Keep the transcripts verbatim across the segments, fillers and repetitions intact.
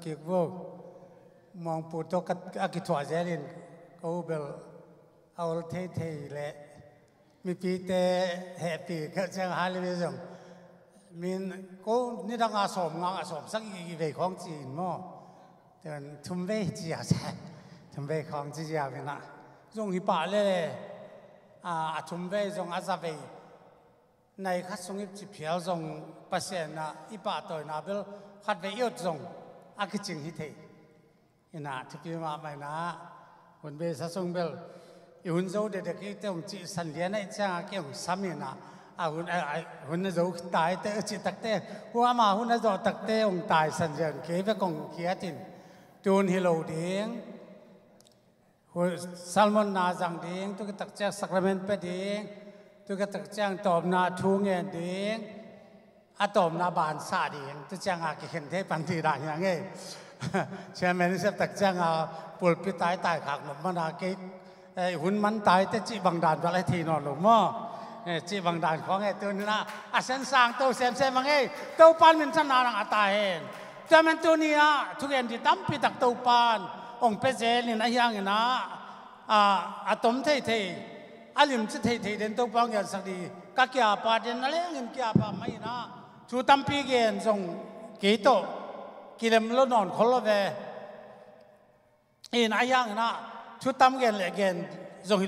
kik vo. Mawngpu tawh ka, a kithuah zelin ko bel a ol theithei le mipite hehpih keuh ciang hallelujah zong. Min ko nidanga sawm ngak a sawm sagih vei khawng ci-in maw? Tua thum vei ci a sa. Thum vei khawng ci ziau inah zong hi pah le, a, a thum vei zong a za vei nai khat sung i ci phial zong Pasian ah i pahtawina bel khat vei i ot zong a kicing hi thei. Inah thupi mahmah inah hun beisa sung bel i hun zo dedek i te hong cihsan lian aih ciangah kei hong sam inah a hun, a, a, hun a zo taite a cih takte hua ama hun a zawh takte hong taisan zian kei vek hong kiatin tun hi lo ding. Hun, sermon na zang ding, tu kitak ciang sacrament pia ding, tu kitak ciang tawpna thu ngen ding, a tawpna ban sah ding, tu ciang a kikhen thei pan ti dah hiang ei. Chairman i sep tak ciang a pulpit tai tai khak nop mana kei, eh, hun man tai te cih bang dan val a thei nawn lo maw? Eh, cih bang dan khawng e tu ni na a sen sang to sem sem ang ei. Topan min than na nang a tai hen. Tua men tu ni a thugen di tampi tak Topan ong pe zel in a hiang inah a, a tom theithei, a limci theithei den Topa hong gensak di ka kiapa den na lengin kiapa mai inah thu tampi gen zong kei tawh kilem lo nawn khol lo ve. Inah a hiang inah thu tam gen le gen zong hi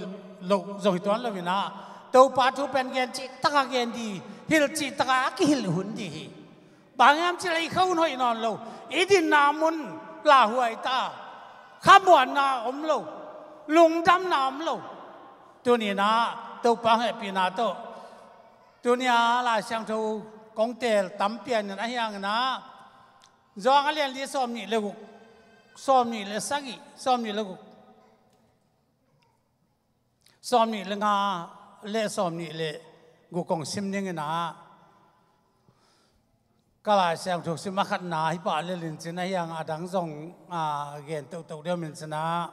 lo, zong hi tuan lo inah Topa thu pen gen cih taka gen di, hilh cih taka a kihilh hun di hi. Bang hiam cih leh i kha hun hoih nawn lo, i dinna mun lauhuai ta, khamuanna om lo, lungdamna om lo. Tuni inah Topa hong hehpihna tawh tuni a Lai Siangtho kong teel tam pianin a hiang inah Johan a lian li sawm nih le guk, sawm nih le sagih, sawm nih le guk, sawm nih le nga le sawm nih le guk kong sim ding inah ka Lai Siangtho sim a khatna hi pah le lincin a hiang a dang zong, a, gen tohtoh deuh mincin ah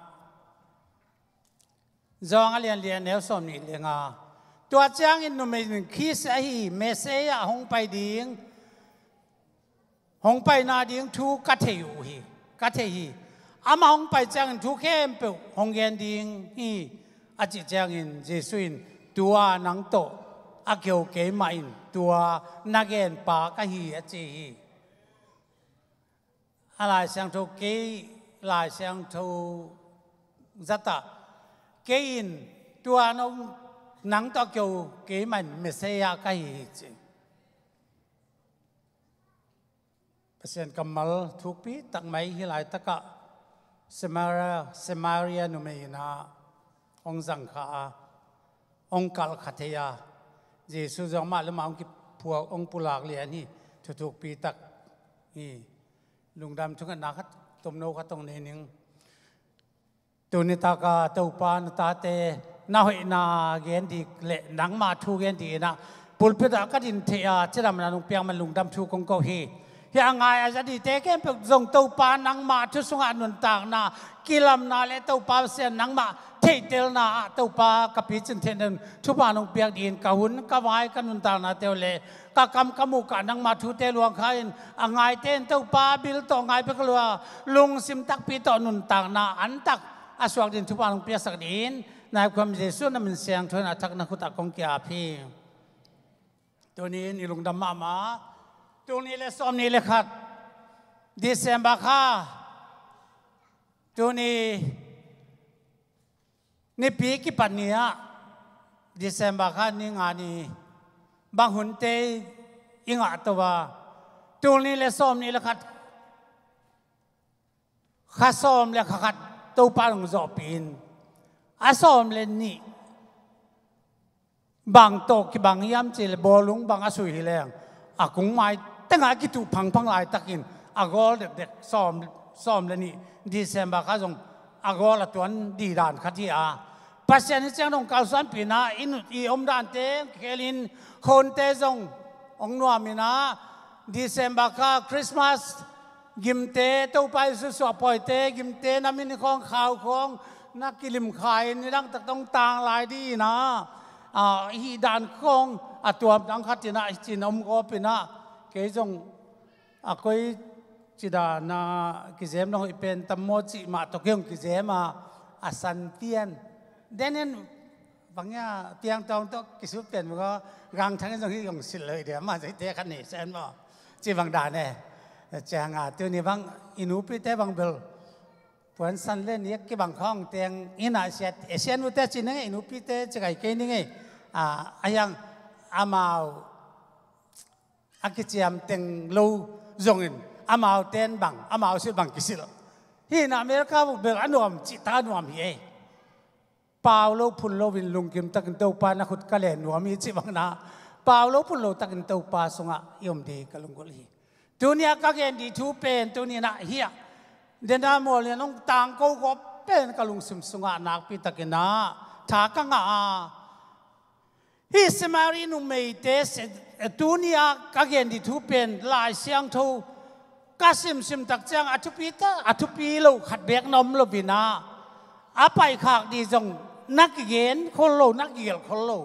Johan a lian li a neu sawm nih le nga. Tua ciangin numei in Khris ahi Messiah hong pai ding, hong paina ding thu ka thei uh hi, ka thei hi. Amah hong pai ciangin thu khempeuh hong gen ding hi, a cih ciangin Jesuh in tua nang tawh a kiho keimah in tua na genpa ka hi a ci hi. A Lai Siangtho kei, Lai Siangtho zatah kei in tua nong nang tawh a kiho keimah in Messiah ka hi hi ci. Pasian kammal thukpi tak mai hi laitakah Samaria, Samaria numei inah hong zangkha a, hong kalhkha thei a, Jesuh zong amah le amah hong kiphuak, hong pulak lian hi. Thu thukpi tak hi. Lungdam thungetna khat, tomno khat hong nei ning. Tuni taka Topa na tate na hoihna gen dik le nangma thu gen dik inah pulpit ah ka din thei a, cidamna nong piak man lungdam thu kong ko hi. Hi a ngai a za dite khempeuh zong Topa nangma thu sungah nuntakna, kilamna le Topa Pasian nangmah theihtelna ah Topa ka picin theihna thupha nong piak dingin ka hun, ka vai, ka nuntaknate uh le ka kam, ka muh, ka nangma thute luang kha in a ngaite in Topa bil tawh ngai bek lua, lungsim takpi tawh nuntakna antak a suak dingin thupha nong piaksak dingin nai khuam Jesuh na min siangtho in a thak na khutah kong ki-ap hi. Tuni in i lungdam mahmah. Tul nih le sawm nih le khat December kha, tuni nipi kipat ni ah December kha ni nga ni bang hunte i ngah to a, tul nih le sawm nih le khat kha sawm le kha khat Topa in hong zawhpih in, a sawm le nih bang tawh kibang hiam cih le bawlung bang a sui hi leng a kungmai tengah a kituh phangphang laitakin a gawl dekdek sawm, sawm le nih December kha zong a gawl a tuan dih dan khat hi a, Pasian hi ciang dong kalsuanpihna i nut i om dante khelin khonte zong hong nuam inah December kha Christmas gimte, Topa Jesuh suahpawite gimte na min khawng, khau khawng na kilim kha in nidang tak dong tang lai dih inah, a, hih dan khawng a tuam dang khat inah hi cin om gawp inah kei zong a koi Cidana kizem na hoih pen tam maw cih mah tawh kei hong kizem a, a san pian. Then in bang ia tiang tawng tawh kisut pian mah, gangthang in zong hi hong silh lo hi dia, mah zong hi te khat nei sen maw. Ci bang dan e. Ciang a tuni bang i nupite bang bel puan san le nek kibang khawng teng in a siat, e siat nute ci ning e, i nupite ci kai kei ning e. A, a hiang amau a kiciam teng lo zongin, amau ten bang, amau silh bang kisilh. Hi na America bel a nuam cih ta a nuam hi e. Pau lo phun lo in lungkim takin Topa na khut ka len nuam hi cih bang na. Pau lo phun lo takin Topa sungah i om ding ka lunggulh hi. Tuni a ka gen ding thu pen tuni na hi a. Dena mual in hong tangko gawp pen ka lungsim sungah nakpi takin a tha ka ngah a. Hih Samari numeite se-, tuni a ka gen ding thu pen Lai Siangtho ka simsim tak ciang a thupi ta, a thupi lo khat bek na om lo in a, a paikhak ding zong na kigen khol lo, na kigelh khol lo.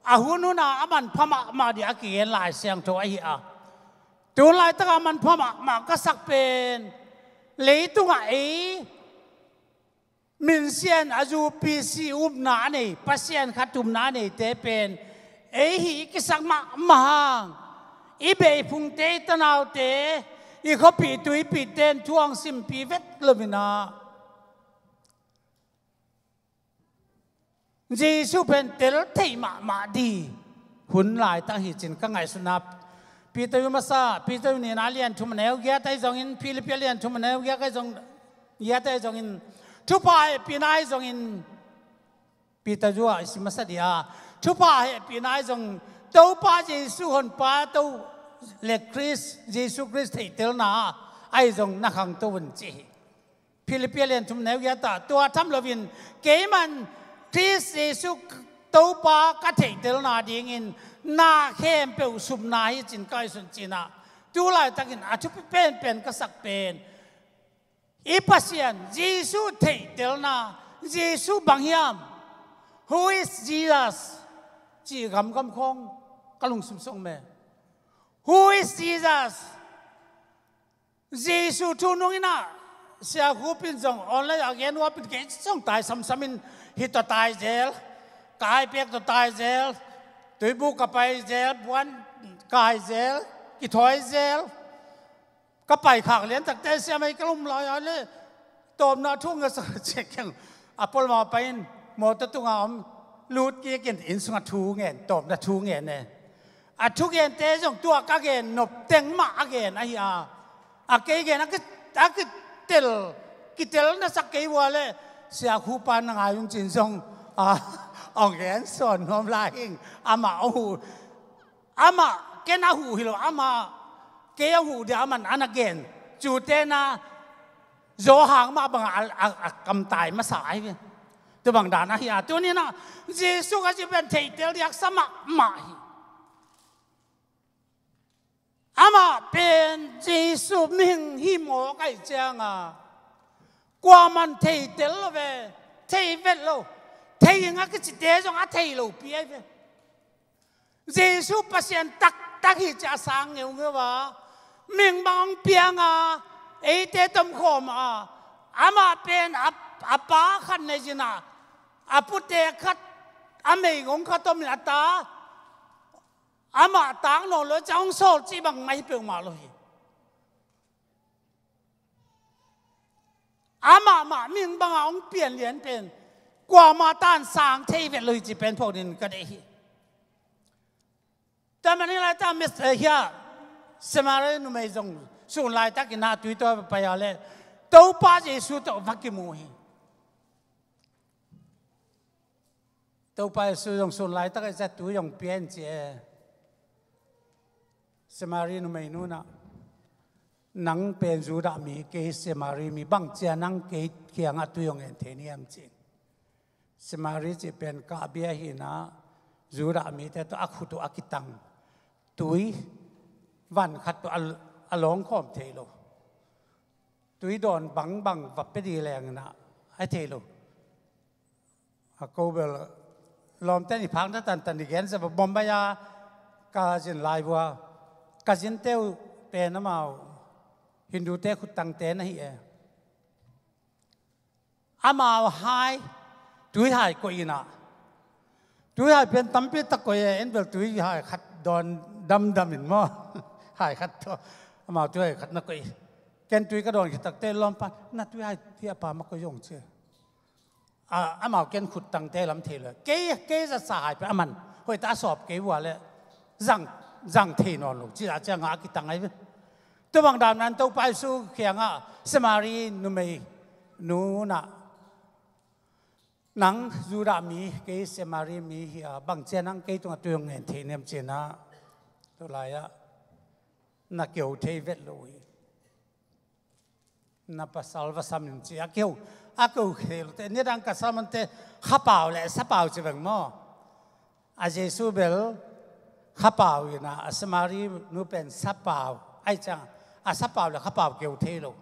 A hun hun a a manpha mahmah ding a kigen Lai Siangtho ahi a. Tun laitak a manpha mahmah ka sak pen leitungah ei minsian a zupi si upna a nei, Pasian khat upna a neite pen ei hih i kisak mahmah hang, i beh i phungte, i tanaute, i khuapih tuipihte in thu hong simpih vet lo in a, Jesu pen tel theih mahmah ding hun laitak hi cin ka ngaihsutna. Peter masa, Peter nihna lian thum a neu giat ahi zongin, Philippi lian thum a neu giat ahi zong, giat ahi zongin, thupha hehpihna ahi zongin, Peter zu ah i sim masa ding a, thupha hehpihna ahi zong, Topa Jesu Honpa To le Khrist, Jesu Khrist theihtelna ahi zong na khangto un ci hi. Philippi lian thum neu giat ah, tua tham loin keiman Khrist Jesu Topa ka theihtelna dingin na khempeuh supna hi cin ka ngaihsun cin a, tu laitakin a thupi penpen ka sak pen i Pasian Jesu theihtelna, Jesu bang hiam? Who is Jesus? Cih gamgam khawng ka lungsim sung me. Who is Jesus? Jesu thu nung in a, Sia Khup in zong online a gen uh a pen kei zong tai samsam in, hih tawh tai zel, ka ai pek tawh tai zel, tuibuk ka pai zel, puan kai zel, kithawi zel, ka paikhak lian takte siam ei ka lum lai a le, tawpna thu ngen sa cek keng. A pawlma pai in mawtaw tunga om, lut kik in inn sungah thu ngen, tawpna thu ngen e. A thugente zong tua ka gen nop teng mah a gen ahi a. A kei gen a ki, a kitel, kitel na sak kei ua le, Sia Khup a na ngai un cin zong a, ong gen sawn nuam lai hing, amah ong huh. Amah ken a huh hi lo, amah kei a huh dia aman a na gen. Cute na Johan mah bangah a, a, a kamtai masa ahi ve. Tua bang dan ahi a, tuni na Jesu ka ci pen theihtel diaksa mahmah hi. Amah pen Jesu mihing hi mawk ahi cianga kuaman theihtel lo ve, thei vet lo. Thei ing a kicite zong a thei lo pi ahi ve. Jesu Pasian taktak hi ci a sang ngeungeu a, mihing bang hong pianga eite tomkhawm a, amah pen a, a pa khat nei zin a, a pute khat, a meigong khat tomin a ta, amah tang nawn lo ci a hong sawl cih bang mah hi peuhmah lo hi. Amah mah mihing banga hong pian lian pen kuama tan sang thei vet lo hi ci pen phawk dingin ka deih hi. Tua manin laitak Mes-, eh, hia Samaria numei zong sun laitakin a tui tawh pai a le Topa Jesu tawh va kimu hi. Topa Jesu zong sun laitak a zat tui zong pia in ci e. Samari numei nunah, nang pen Judah mi, kei Samari mi, bang cia nang kei kiangah tui hong en thei niam ci. Samari cih pen kahbia hina, Judah mite tawh a khut uh a kitang tui van khat tawh a, a lawng khawm thei lo. Tui dawn bangbang va pia dih lengna a thei lo. A ko bel lawmte ni phakna tantan ni gensa va bom bai a ka zin lai vua. Ka zin teu pen amau Hindute khuttangte na hi e. Amau hai, tuihai koih in ah, tuihai pen tampi tak koih e, en bel tuihai khat dawn damdam in maw. Hai khat tawh, amau tuihai khat na koih. Ken tui ka dawn khit takteh lawmpa, na tuihai hi a pa ma koih zong ci. A, amau ken khuttangte lam thei lo. Kei, kei zatsa hai pen a man, hoih ta a sawp kei vua leh zang, zang thei nawn lo ci a, ci a ngah a kitang ahi ve. Tua bang dan nan Topa Jesu kiangah Samari numei nu in ah, nang Judah mi, kei Samari mi hi a, bang ci a nang kei tungah tui hong ngen thei niam ci in ah, tua lai-ah na keu thei vet lo hi. Na pasal va sam in ci a keu, a keu thei lo te. Nidang ka sermon te khapau le sapau ci veng maw. A Jesu bel khapau in ah, a Samari nu pen sapau. Ahi ciang a sapau le khapau keu thei lo.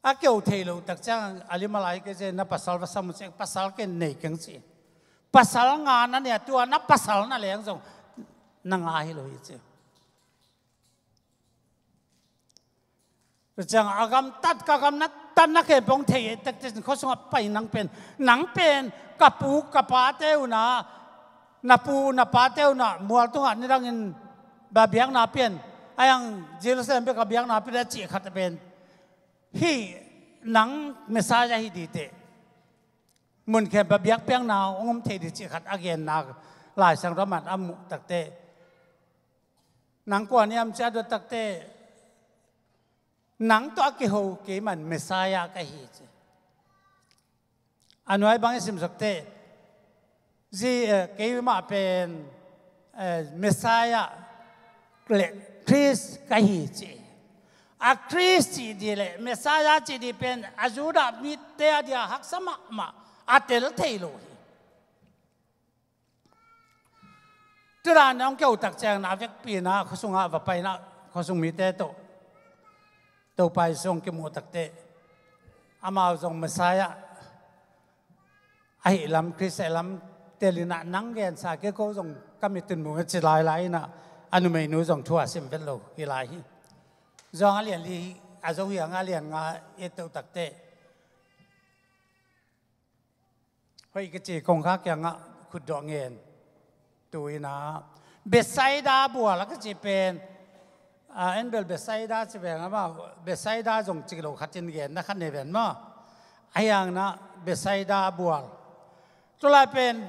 A keu thei lo tak ciang a lim a lai kei ci, na pasal va sam uh ci, pasal ken nei keng ci. Pasal nga na nei a, tua na pasal na leng zong na nga hi lo hi ci. Tua ciang a gamtat, ka gamtat na khempeuh hong thei e, tek tek in khua sungah pai nang pen, nang pen ka pu ka pate un ah, na pu na pate un ah mual tungah nidangin va biakna pia in, a yang Jerusalem bek a biakna pia in a cih khat pen, hih nang Messiah hi ding teh, mun khempeuh biakpiakna hong om thei ding cih khat a genna Lai Siangtho man a muh takteh, nang kua na hiam ci a dot takteh, nang tawh a kiho kei man Messiah ka hi ci. A nuai bang i simsak teh, zi, eh, keimah pen, eh, Messiah le Khrist ka hi ci. A Khrist cih ding le Messiah cih ding pen a Judah mite a dia haksa mahmah, a tel thei lo hi. Tua dan hong keu tak ciangin a vekpi in ah khua sungah va pai in ah, khua sung mite tawh Topa Jesu hong kimuh takteh, amau zong Messiah ahih lam, Khrist ahih lam tel in ah, nang gensa kei, ko zong ka mit in mu ing ci lailai in ah, a numeinu zong thu a sim vet lo hi lai hi. Johan a lian li, a Zo hi a nga, a lian nga i et takteh, hoih ka ci kongkhak kiangah khutdawh ngen. Tu in ah Bethsaida bual a ka ci pen, a, en bel Bethsaida ci veng amau, Bethsaida zong ci lo khat in gen na khat nei ven maw. A hiang na Bethsaida bual. Tulai pen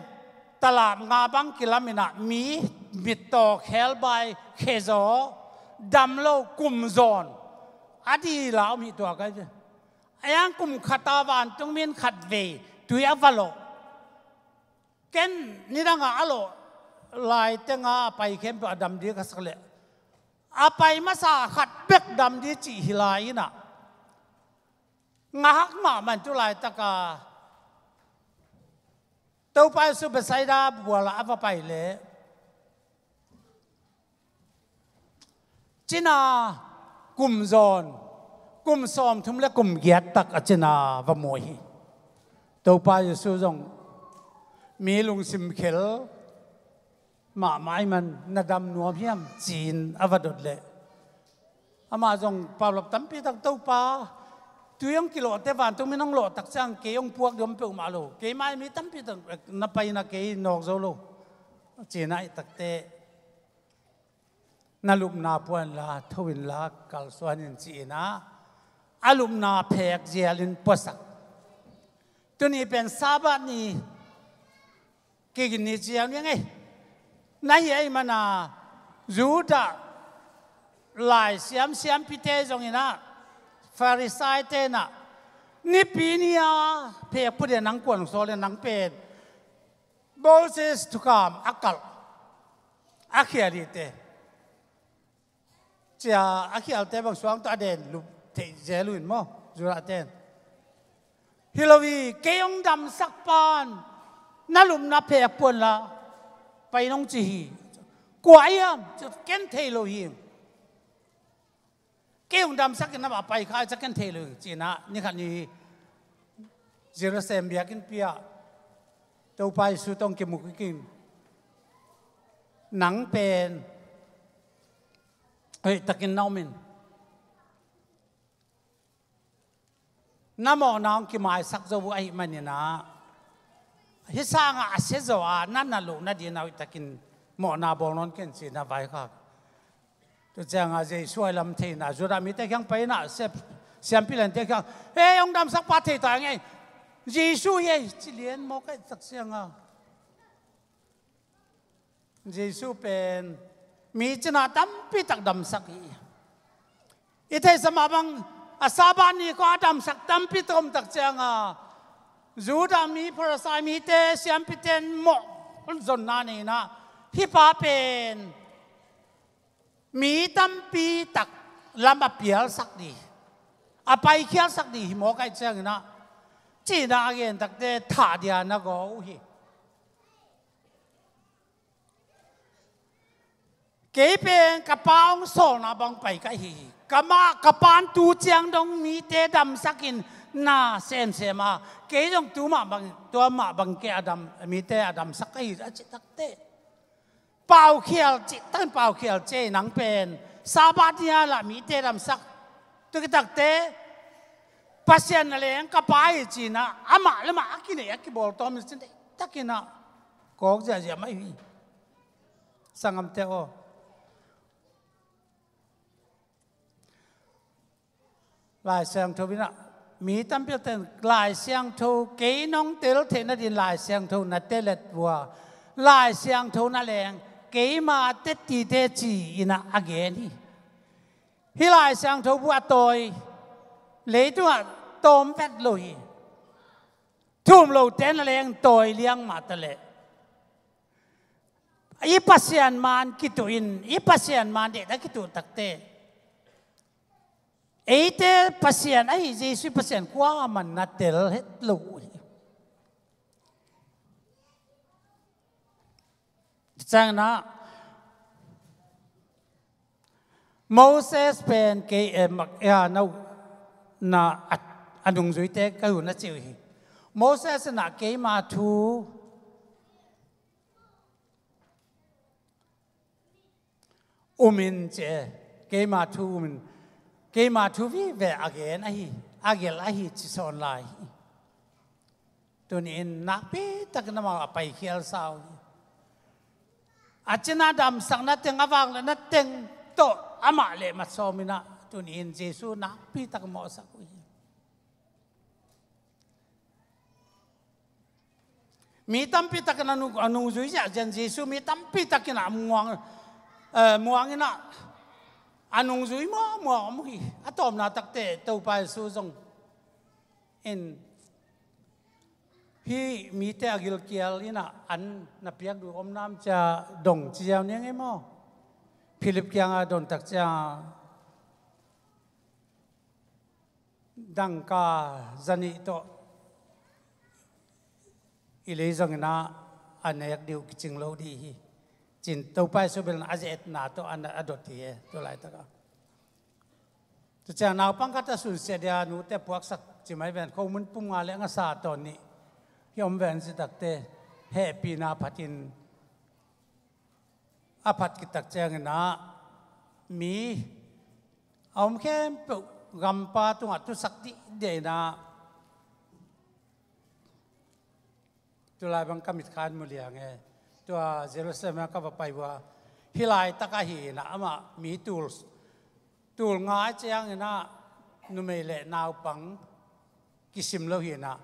talap nga bang kilam in ah mi mittaw, khelbai, khezaw, dam lo, kum zawn a dila om hi tua ka hi ve. A hiang kum khat a vantungmi in khat vei tui a va lawh. Ken nidang a a lawh lai teng a a pai khempeuh a dam ding ka sak leh, a pai masa khat bek dam ding cih hi lai in ah, ngahak mahmah in tu laitak a Topa Jesu Bethsaida bual ah a va pai leh, cina kum zawn, kum sawmthum le kum giat tak a cina va mu hi. Topa Jesu zong mi lungsim khel mahmah ahih man, na dam nuam hiam ci-in a va dot leh, amah zong paulap tampi tak, Topa, tui hong kilawhte vantungmi in hong lawh tak ciang kei hong puak ding om peuhmah lo, keimah mi tampi tak na pai in ah kei nawk zo lo, ci-in ah i et takteh, na lupna pua inla, tho inla, kalsuan in ci-in ah a lupna phek zial in puasak. Tuni pen Sabbath ni, kigin ni ciang ni ngei. Na hi ahih man a Judah lai siam, siampite zong in ah, Farisaite in ah, nipi ni a phek pua ding a nang kuan sawl in, nang pen Moses thukham a kalh, a khial hi teh, ci a, a khialte bang suang tawh a den lup theih zel uh in maw, Judah ten. Hi lo hi, kei hong damsak pa in na lupna phek pua inla pai in hong ci hi. Kua hiam? Ken thei lo hi. Kei hong damsak in amah pai kha hi, ken thei lo hi, ci-in ah ni khat ni Jerusalem biakinnpi ah Topa Jesu tawh hong kimu kik in, nang pen Hoih takin na om in. Na mawhna hong kimaisak zo uh ahih manin ah, hih sangah a sia zawh a na na loh nadingin a hoih takin mawhna bawl nawn ken ci-in a vaikhak. Tua ciangah Jesu a lam thei in ah Judah mite kiang pai in ah, siampi lente kiang, "Hei, hong damsakpa thei ta ing ei. Jesu hi ei," ci lian mawk ahih tak ciangah, Jesu pen mi cina tampi tak damsak hi. I theihsa mah bang, a Sabbath ni khawng a damsak tampi tak om tak ciangah, Judah mi, Pharisai mite, siampite in mawh zonna nei in ah, hih pa pen mi tampi tak lam a pialsak ding, a paikhialsak ding hi mawk ahih ciangin ah, ci-in ah a gen tak teh thah dingin a gawh uh hi. Kei pen ka Pa hong sawlna bang pai ka hi hi. Ka mah, ka Pa'n tu ciang dong mite damsakin na semsem a, kei zong tu mah bang, tua mah bang kei a dam, mite a damsak ka hi, a cih tak teh, paukhial cih takin paukhial ci ei, nang pen Sabbath ni-a lah mite damsak. Tua khit tak teh Pasian na leng ka Pa hi ci-in ah, amah le amah a kinei a kibawl tawm hi cin, takin ah kawk ziahziah mai hi. Sanggamte aw, Lai Siangtho in ah, mi tampi tak ten Lai Siangtho, kei nong tel theih nadingin Lai Siangtho na tel et uh a, Lai Siangtho na leng keima tetti teh ci-in ah a gen hi. Hih Lai Siangtho bu a tawi, leitungah tawm vet lo hi. Thu um lote na leng tawi liang mah ta leh, i Pasian maan kituh in, i Pasian maan deihna kituh tak teh, eite Pasian ahi Jesu Pasian kuamah na tel het lo uh hi. Ciangin ah, Moses pen kei, eh, mak, eh, no, na a, a nungzuite ka hi uh na ci uh hi. Moses in ah keima thu um in ci e, keima thu um in, keima thu vive a gen ahi, a gelh ahi ci sawn lai hi. Tuni-in nakpi takin amau a paikhial sa uh hi. A cina damsakna teng, a vangliatna teng tawh amah leh mat sawm in ah, tuni-in Jesu nakpi tak mawhsak uh hi. Mi tampi takin a nung, a nungzui ziahziah in, Jesu mi tampi takin a muang, eh, muang in ah, a nungzui muangmuang om uh hi. A tawpna tak teh Topa Jesu zong in, hih mite a gilkial in ah, an na piak duh om nam ci-a dong ci ziau ni ing ei maw. Philip kiangah don tak ciang dangka zanih tawh i lei zongin ah a nek ding uh kicing lo ding hi, ci-in Topa Jesu bel in a ze-etna tawh a na, a dot hi e, tua laitakah. Tua ciang naupang khat a sunsia ding a nute puaksak ci mai ven, khomun pum nga le ngasa tawn nih hi om ven, ci tak teh hehpihna phatin, a phat khit tak ciangin ah mi a om khempeuh gampa tungah tusak dihdih in ah, tulai bang ka mitkha in mu liang e, tua Jerusalem ah ka va pai uh a, hih laitak ahi in ah, amah mi tul, tul nga ciangin ah numei le naupang kisim lo hi in ah,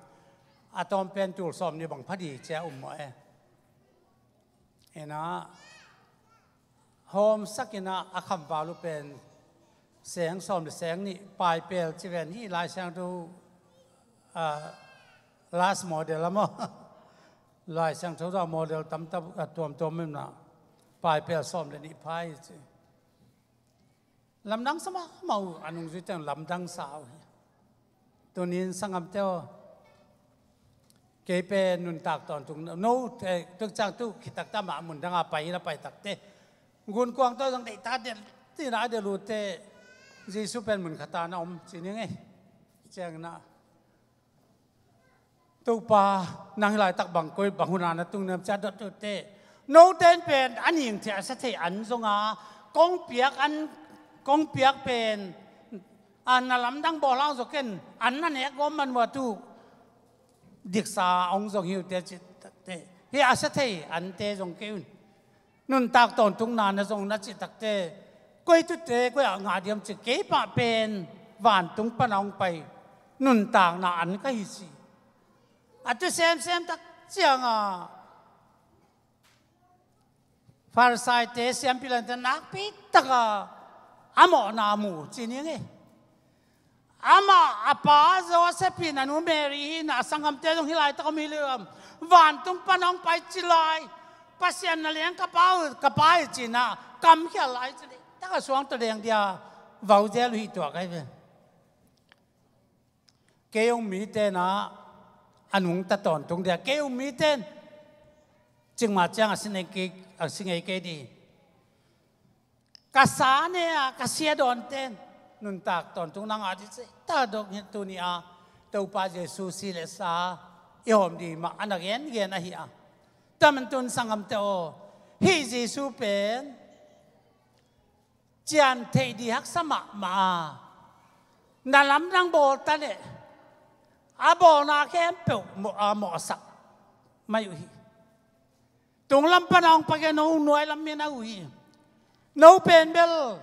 a tawm pen tul sawmnih bang pha ding ci-a um mawh e. In ah, hawmsak in ah a khamval uh pen seng sawm le seng nih, paipel ci ven, hih Lai Siangtho, ah, last model a maw. Lai Siangtho tawh model tamtam, ah, tuamtuam in ah, paipel sawm le nih pha hi ci. Lamdang sa mahmah uh, a nungzuite in lamdang sa uh hi. Tuni-in sanggamte aw, kei pen nuntak tawntung, no, eh, tuk ciang tu khit tak teh amah mun dangah pai in a pai tak teh, gunkuang tawh zong deihtak delh, ci-in a delh uh teh, Jesu pen mun khat ah na om ci ni ing ei. Ciangin ah, Topa, nang hih laitak bang koi, bang hun ah na tung hiam, ci-a dot uh teh, note in pen a ning thei, a sia thei an zong a, kong piak an kong piak pen a na lamdang bawl hang zaw ken, an na nek gawm man uh a, tu diksa hong zong hi uh teh ci takte, hi a sia thei ante zong kei un. Nuntak tawntungna na zong na ci takte, koi tute koi ah ngah diam ci, kei pah pen vantung pana hong pai nuntakna an ka hi ci. A tu semsem tak cianga Farisaite, siampi lante nakpi taka a mawhna mu ci ni ngei. Amah a pa Joseph hi na, nu Mary hi na, a sanggamte zong hi laitak om hi liam. Vantung pana hong pai ci lai, Pasian na leng ka pa uh, ka pa hi ci na, kamkhial lai ci ni. Taka suang tawh leng dia vauzel uh hi tuak ai ve. Kei ung mite na a nungta tawntung dia, kei ung mite cikmah ciang a si ngei kei, a si ngei kei di. Ka sa ne a ka sia dawnten nuntak tawntung na ngah di ci. Ta dok hi tuni a Topa Jesu si le sa i hawm di mah a na gengen ahi a. Taman tun sanggamte aw, hih Jesu pen cian theih di haksa mahmah a, na lamdang bawl ta leh a bawlna khempeuh mawh, a mawhsak mai uh hi. Tunglam pana hong page no nuai lam min a uh hi. No pen bel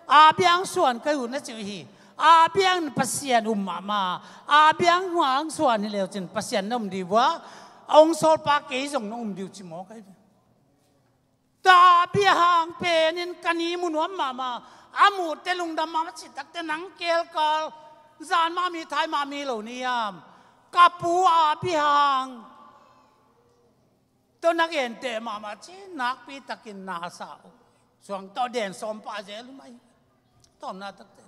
a biang suan ka uh na ci uh hi. A biang Pasian um mahmah, a biang hang suan hi leu cin Pasian na um di vua, a hong sawlpa kei zong na um di uh ci maw kai. Ta bia hang penin ka ni mu nuam mahmah, a muhte lungdam mahmah ci takte nang kelkal zan mah mi, thai mah mi lo ni hiam? Ka pu a bia hang tawh na gente mahmah ci nakpi takin na sa uh. Suang tawh den sawm pah zel uh mai. Tawmna takte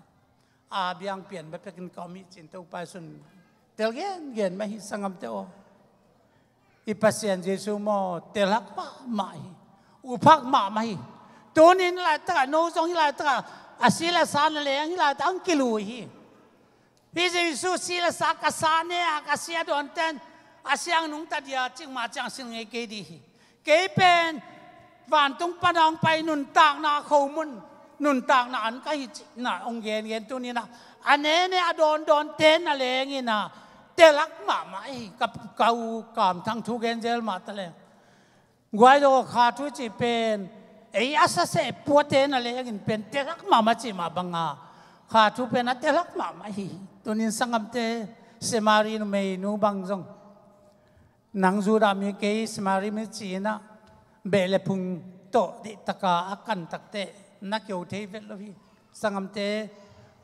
a biang pian bek pekin ka om hi cin Topa i sun tel gengen mah hi sanggamte aw. I Pasian Jesu maw, tel hak mahmah hi. Uphak mahmah hi. Tunin hi laitakah no zong hi laitakah a si le sa na leng hi laitakah ang kilui hi. Hih Jesu si le sa ka sa ne a ka sia dawnten a siang nungta dia cikmah ciang si ngei kei di hi. Kei pen vantung pana hong pai nuntakna khomun, nuntakna an ka hi cihna hong gengen tuninah a nene a dawndawnte na lenginah telak mahmah hi. Ka, ka u Kam Thang thu gen zel mah ta leng, guaidaw kha thu cih pen ei a saseh puate na lengin pen telak mahmah cih mah banga kha thu pen a telak mahmah hi. Tunin sanggamte, Samari numeinu bang zong nang Judah mi kei Samari mi ci-inah beh le phung tawh dihtaka a kan takteh na keu thei vet lo hi. Sanggamte,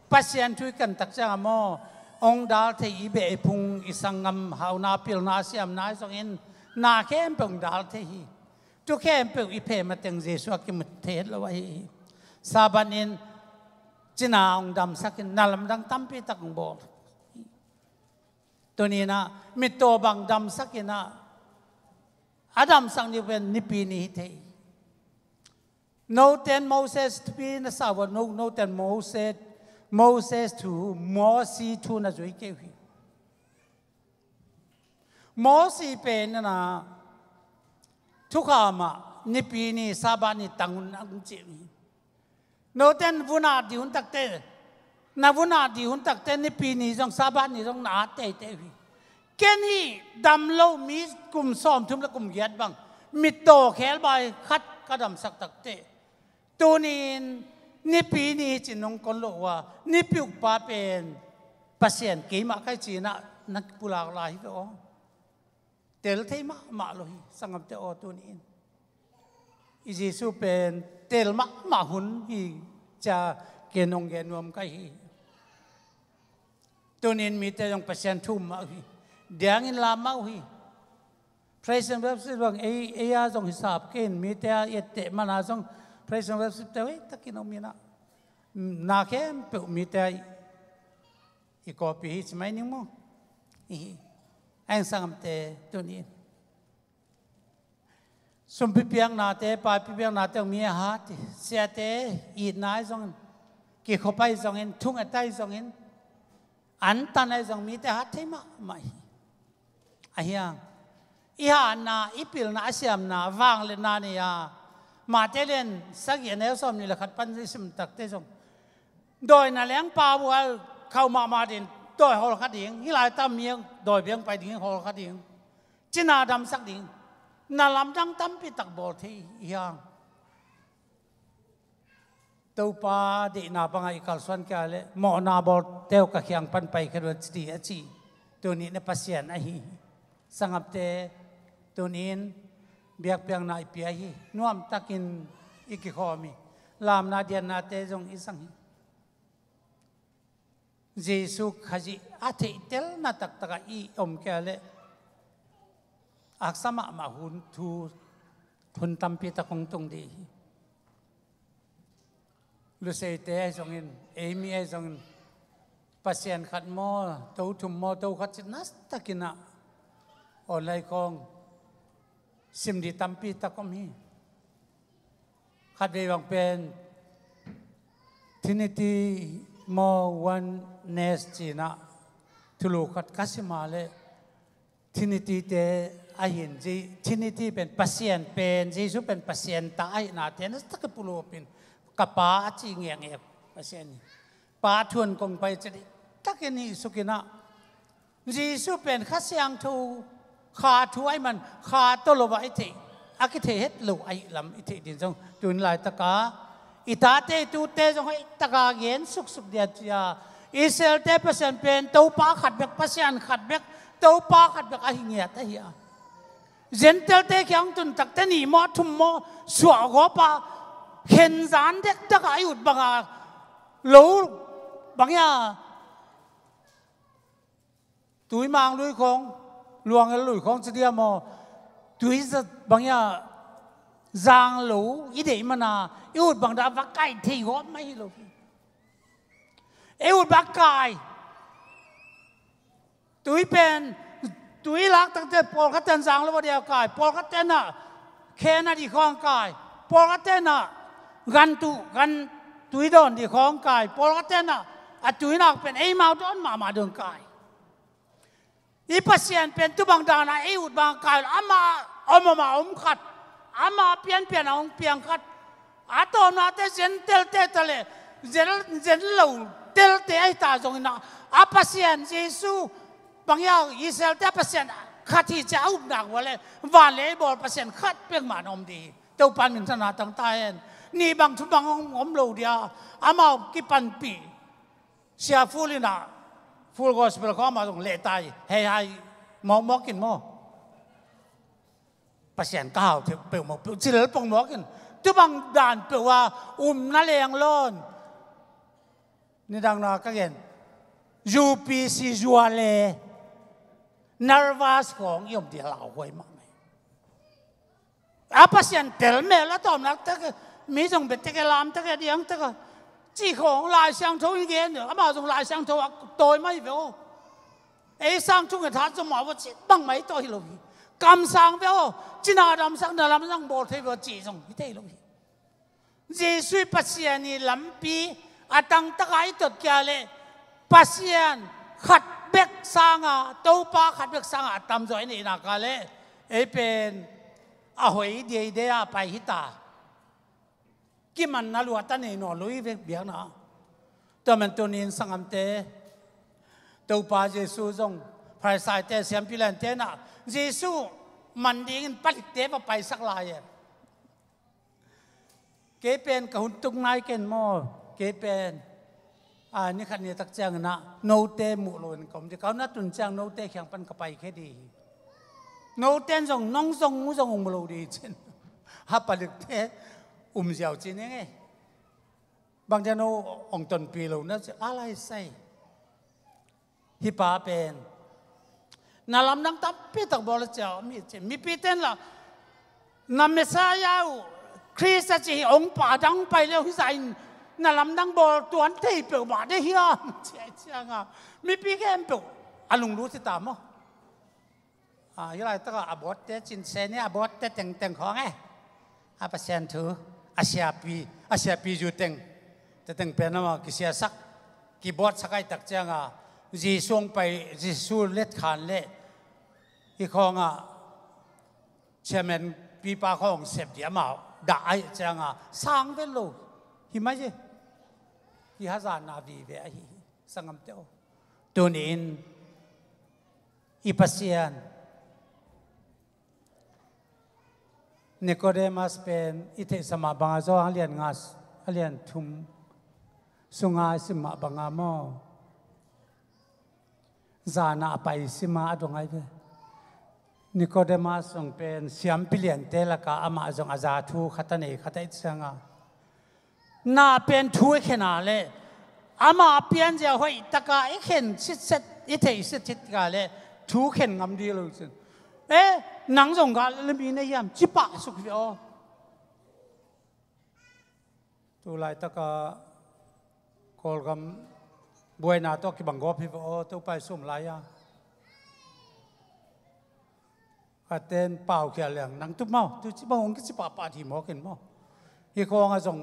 Pasian thu i kan tak ciangah maw, hong dal thei i beh i phung i sanggam hauna pilna siamna i zongin na khempeuh hong dal thei hi. Tu khempeuh i phem a teng Jesuh a kimu thei het lo ahi hi. Sabbath in cina hong damsakin na lamdang tampi tak hong bawl. Tuninah mittaw bang damsakinah a damsak ni pen Nipi ni hi thei. Noten Moses thupi na sa ua, no, noten Moses, Moses thu, Mosi thu na zui kei uh hi. Mosi pen nana thukham ah Nipi ni, Sabbath ni tang un a ci uh hi. Noten vun at dih hun takte, na vun at dih hun takte Nipi ni zong Sabbath ni zong na at teitei uh hi. Ken hih dam lo mi kum sawmthum le kum giat bang mittaw khelbai khat ka damsak takte, tunin Nipi ni hi cin nong kon lo uh a, Nipi ukpa pen Pasian keimah ka hi cinah na pulak lai hi ve aw. Tel thei mahmah lo hi sanggamte aw tunin. I Jesuh pen tel mahmah hun hi cia ken hong gen nuam ka hi. Tunin mite zong Pasian thu um mah uh hi. Diangin lam mah uh hi. Praise and worship bang ei, ei a zong hisap kei in mite a etteh mana zong praise and worship te hoih takin om inah na khempeuh mite a i kawpi hi ci mai ning maw? Ihi. A eng sanggamte tunin sumpi piaknate, paipi piaknate hong mi a hat hi. Siate itna ahi zongin, kikhop ahi zongin, thunget ahi zongin, antan ahi zong mite hat thei mahmah hi. Ahi hang i hatna, i pilna, a siamna vangliatna nei a, Mate lian sagih a neu sawm nih le khat pan i sim takte zong Dawi na lengpa bual khauh mahmah ding, dawi hawlkha ding, hih lai tam mi dawi biang pai ding hawlkha ding, cina damsak ding, na lamdang tampi tak bawl thei hi hang. Topa deihna bangah i kalsuan kei leh mawhna bawl teu ka khiang pan pai khe dua ci a ci. Tuni na Pasian ahi hi. Sanggam te, tuni in biakpiakna i pia hi. Nuamtakin i kikhawm hi. Lamna diannate zong i zang hi. Jesu Khazih a theihtelna taktakah i om kei leh haksa mahmah hun thu, hun tampi tak hong tung dih hi. Luseite ahi zongin, eimi ahi zongin, Pasian khat maw, to thum maw, to khat cih nasatak in ah online khawng sim dih tampi tak om hi. Khatvei bang pen Trinity maw, Oneness ci-in ah thulu khat ka sim a leh Trinity te ahi in, Je-, Trinity pen Pasian pen, Jesu pen Pasian ta ahihnate nasatak i puluk in, ka Pa a ci ngekngek Pasian hi. Pa thuan kong pai ci dih takin i suk in ah Jesu pen Kha Siangtho, Kha thu ahih man Kha tawh lo ah i theih, a kithei het lo ahih lam i theih ding zong tuni laitaka i tate i tute zong hoih taka gen suksuk dia cia. Israelte Pasian pen Topa khat bek, Pasian khat bek, Topa khat bek ahi ngiat ahi a. Gentile-te kiang tun takte nih maw, thum maw, suahgawp a, khenzan dektak a i ut banga lo, bang ia, Tuimang lui khawng, Luangel lui khawng ci dia maw, tui za-, bang ia, zang lo i deih mana i ut bang dah va kai thei gawp mah hi lo hi. I ut bang kai. Tui pen, tui lak takte pawlkhat ten zang lo va dia kai, pawlkhat ten ah khen a dih khawng kai, pawlkhat ten ah gan tuh, gan tui dawn dih khawng kai, pawlkhat ten ah a tuinak pen eimau dawn mahmah dong kai. I Pasian pen tu bang dan a ei ut bang kai, amah om om a om khat, amah pianpian a hong piang khat. A tawmnate Gentile-te ta leh, Gen-, Gen lo telte ahi ta zongin ah, a Pasian Jesu, bang ia, Israelte a Pasian khat hi ci a upna uh a leh, van le ei bawl Pasian khat peuhmah na om dih hi. Topa in minthanna tang ta hen. Nih bang thum bang om, om lo dia, amau kipanpih. Sia Full in ah, Full Gospel khawng amah zong lehtai, hei hai, mawkmawk in maw. Pasian ka hau thei peuhmawk peuh, ci lel pongmawk in. Tu bang dan peuh a, um na leng lawn. Nidang na ka gen. U P C zua le, nervous khawng i om dih a lauhuai mahmah hi. A Pasian tel mel a tawmnak tek, mi zong bia tek e, lam tek e, diang tek a. Cih khawng Lai Siangtho in gen, amah zong Lai Siangtho a tawi mah hi ve aw. Ei sang thu nget hat zong mah va cih bangmah hi tawh hi lo hi. Kamsang ve aw, cina damsak na lamdang bawl thei ve aw cih zong hi thei lo hi. Jesu i Pasian i lampi a tangtaka i tot kia leh Pasian khat bek sanga, Topa khat bek sanga a tamzaw i neihnak a leh ei pen a hoih deidei a pai hi ta. Kimanna luat a nei nawn lo i vek biakna. Tua man tunin sanggamte, Topa Jesu zong Pharisaite, siampi lente na Jesu man dingin palikte va paisak lai e. Kei pen ka hun tuk nai ken maw, kei pen, a, ni khat ni tak ciangin ah note muh loin ka om dih, ka hun a tun ciang note kiang pan ka pai khe dih hi. Note in zong nong zong uh zong um lo dih cin. A palikte um ziau cin eng e. Bang dia no ong tonpi lo na ci a lai sai. Hih pa pen na lamdang tampi tak bawl a cia mi ci. Mipi ten la na Messiah uh, Khrist a ci hi ong pa dang pai leu hi zah in na lamdang bawl tuan thei peuh mah de hiam ci a cianga mipi khempeuh a lunglut hi ta maw. A, hih laitakah a bawtte cin se ni, a bawtte tengteng khawng e. A Pasian thu, a siapi, a siapizu teng, te teng pen amah kisiasak, kibawtsak ahih tak cianga Jesu hong pai, Jesu letkhan leh hih khawngah chairman pipa khawng sep dih amah dah ahih cianga sang vet lo. Hi mai hi. kihazatna vive ahi hi, sanggamte aw. Tuni-in i Pasian, Nikodemas pen i theihsa mah banga Johan a lian nga, a lian thum sunga i sim mah banga maw, zana a pai sima a dong ai ve. Nikodemas zong pen siampi liante laka amah zong a za thu khat a nei khat a it cianga, na pen thu i khen a leh, ama pianzia hoih taka i khen sitset, i theih sitset ka leh thu khen ngam dih lo cin. Eh, nang zong gal le mi na hiam, ci pah suk hi ve aw. Tu laitaka Kawlgam buaina tawh kibang gawp hi ve aw, Topa i sum lai-a. A ten pau kia liang nang tup maw, tu ci bang hong kici pahpah hi mawk in maw. Hi khawngah zong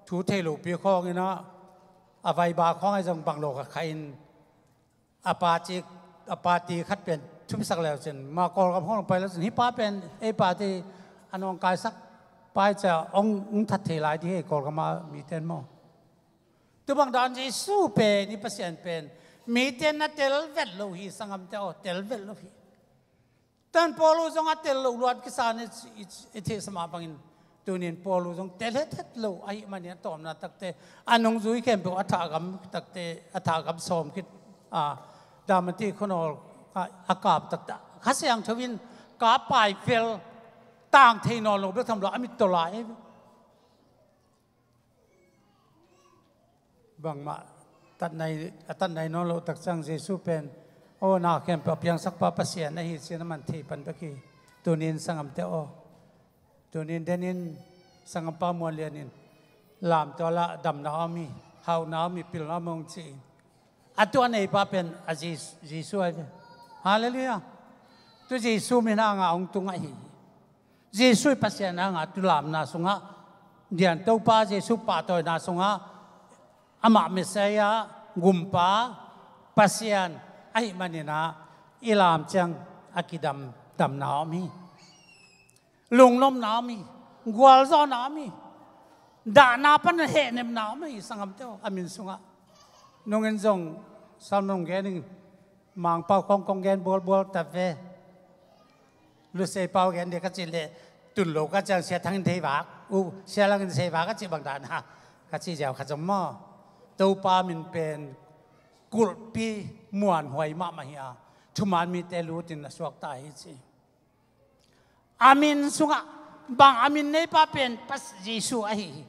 thu thei lopi khawngin ah, a vaiba khawngah zong bang lo ka kha in, a party, a party khat pen thupisak leu cin, ma Kawlgam khawng pai leu cin, hi pa pen ei party a nawngkaisak pai cia hong, hong that thei lai dih hi Kawlgam a miten maw. Tu bang dan Jesu pen, i Pasian pen miten na tel vet lo hi, sanggamte aw, tel vet lo hi. Tan Paulu zong a tel lo luat kisa in i, i, i theihsa mah bangin, tunin Paulu zong tel hethet lo ahih manin a tawpna takte, a nungzui khempeuh a thahgam takte, a thahgam sawm khit, a, Dalmatia khuanawl a, a kap takte, Kha Siangtho in kap pai vel, tang thei nawn lo bek tham lo a mit tawh lai. Bangmah tatnai, a tatnai nawn loh tak ciang Jesu pen, aw, na khempeuh a piangsakpa Pasian ahi cih na man thei pan bek hi. Tunin sanggamte aw, tunin denin sanggampa Muan Lian in lamtual ah damna a om hi, hauhna a om hi, pilna a om hi hong ci in. A tua neipa pen a Jesu, Jesu ahi ve. Halleluiah. Tu Jesu min hanga hong tung ahi hi. Jesu i Pasian hanga tu lamna sungah, dian Topa Jesu pahtawina sungah, amah Messiah, Gumpa, Pasian ahih manin ah, i lam ciang a kidam, damna om hi. Lungnopna om hi. Gualzawhna om hi. Dahna pan hehnepna om hi, sanggamte aw, a min sungah. Nungin zong Salmon gen in, Mangpau kong kong gen bualbual ta ve. Lusei pau gen dia ka cih leh, tun lo ka ciang Sia Thang in thei vak, u, Sia Lang in sei vak ka cih bang dan a, ka cih ziau kha zom maw. Topa min pen kulhpi muanhuai mahmah hi a, thuman mite lutin a suakta hi ci. A min sungah, bang a min neipa pen Pas-, Jesu ahi hi.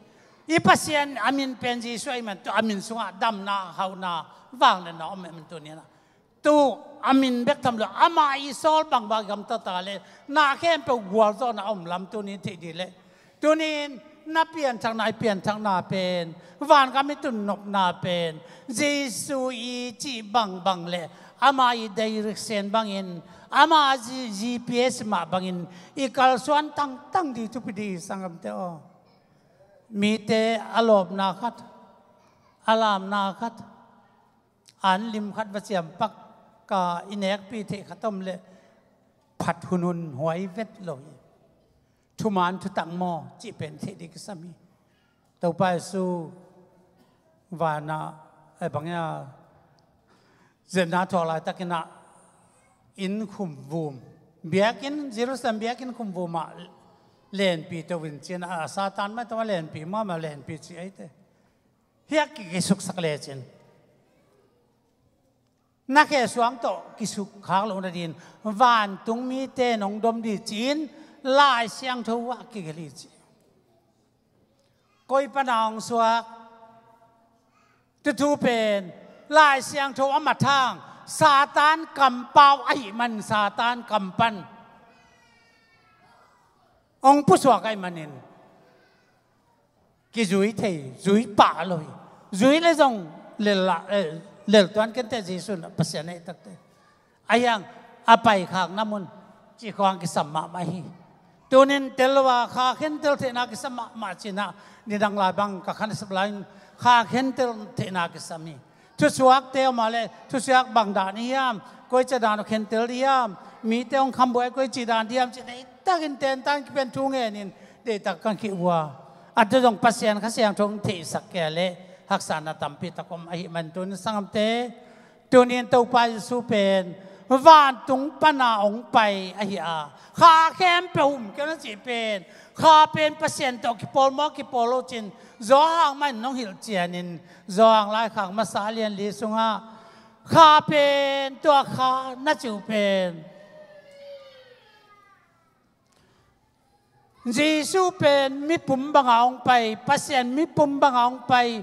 I Pasian a min pen Jesu ahih man, tu a min sungah damna, hauhna, vangliatna om ahih man tuni-in ah, tu a min bek tham lo, amah i sawl bangbang i gamta ta leh, na khempeuh gualzawhna a om lam tuni theih dih leh. Tunin na pianthakna, i pianthakna pen, vangam i tunnopna pen, Jesu i cih bangbang leh, ama i direction bangin, ama G-, G P S mah bangin, i kalsuan tangtang dih thupi dih, sanggamte aw. Mite a lawpna khat, a lamna khat, an lim khat va ciam pak ka i nekpi theih khat om leh phat hunhun huai vet lo hi. Thuman thutak maw cih pen theih dih kisam hi. Topa Jesu vanah, eh, bang ia, zetna thuak laitakin ah inn khumvum, biakinn, Jerusalem biakinn khumvum ah lenpi to in ci-in ah, Satan mah tawh a lenpi, mah mah lenpi ci ei te. Hiah ki-, kisuksak lecin, na khe suang tawh kisukkhak loh nadingin vantung mite nong dom dih ci-in Lai Siangtho ah kigelh hi ci. Koi pana hong suak? Tu thu pen Lai Siangtho a mat hang, Satan kampau ahih man, Satan kam pan hong pusuak ahih manin kizui thei, zui pah lo hi. Zui le zong lel la, eh, lel tuan kei inteh, Jesu in Pasian ahih takte. Ahi hang a paikhakna mun cih khawng kisam mahmah hi. Tunin tel lo a, kha khentel theihna kisam mahmah ci-in ah, nidang lai bang ka khan sep lai-in kha khentel theihna kisam hi. Thusuakte om a leh, thusuak bang dan hiam, koici dan khentel hiam, mite hong khambuai koici dan hiam, ci deihtakin tentan kipian thu ngenin, deihtak kan khih uh a. A tua zong Pasian Kha Siangtho hong theihsak kei a leh, haksatna tampi tak om ahih man tuni sangamte, tuni in Topa Jesu pen vantung pana hong pai ahi a, kha khempeuh um kei un a cih pen, kha pen Pasian tawh kipawl maw kipawl lo cin, Johan mah in hong hilh ciangin, Johan laikhak masa a lian li sungah kha pen, tua kha na cih uh pen Jesu pen mipum banga hong pai, Pasian mipum banga hong pai,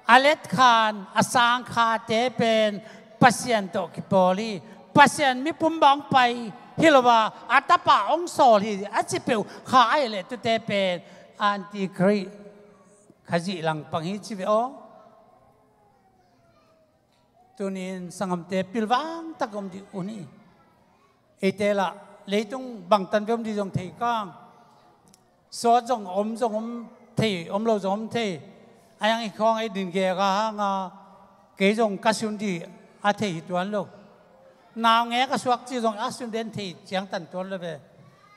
a letkhan a sangkhate pen Pasian tawh kipawl hi. Pasian mipum banga hong pai hi lo a, a tapa hong sawl hi a ci peuh kha ahih leh tute pen antichrist kha zih langpang hi ci ve aw. Tuni in sangamte pilvang tak om dih un hi. Eite lah leitung bangtan ve om dih zong thei kang. Sawt zong om zong om thei, om lo zong om thei. A hiang i khawng ei din gek a hang a, kei zong ka sun dih a thei hi tuan lo. Naungek a suak ci zong a sun den thei ciangtan tuan lo ve.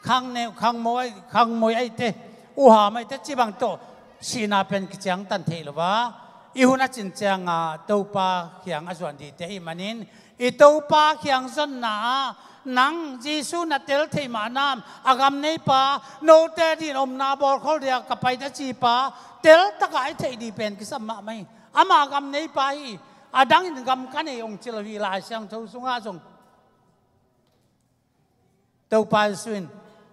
Khang neu, khang moi, khang moi ahih teh, uham ahih teh ci bang tawh sihna pen kiciangtan thei lo va. I hun a cin cianga Topa kiang a zuan dihte ahih manin, i Topa kiang zonna ah nang Jesu na tel thei mah nam, a gam neipa, note din omna bawlkhol dia ka pai na cipa tel taka i theih dih pen kisam mahmah hi. Ama gam neipa hi, a dangin gam ka nei hong ci lo hi. Lai Siangtho sungah zong Topa Jesu in,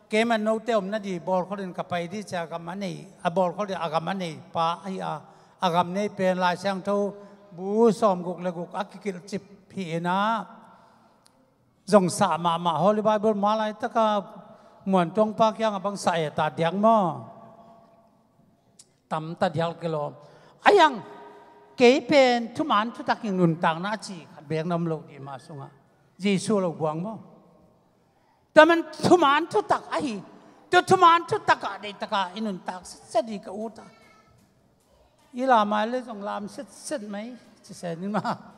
keimah note omna di bawlkholin ka pai di cia gam a nei, a bawlkholin a gam a nei pa ahi a, a gam nei pen Lai Siangtho bu sawmguk le guk a kikilhcip hi inah, zong sah mahmah Holy Bible ma laitaka muantuang pa kiangah bang sah e ta diak maw? Tamta dial kilawm. A hiang, kei pen thuman thutak in nuntakna a ci khat beek na om lo dih mah sungah Jesu lo buang maw? Tua man thuman thutak ahi. Tua thuman thutak ah deihtaka i nuntak setset dih ka ut a. I lam a le zong lam setset mai ci se ni mah.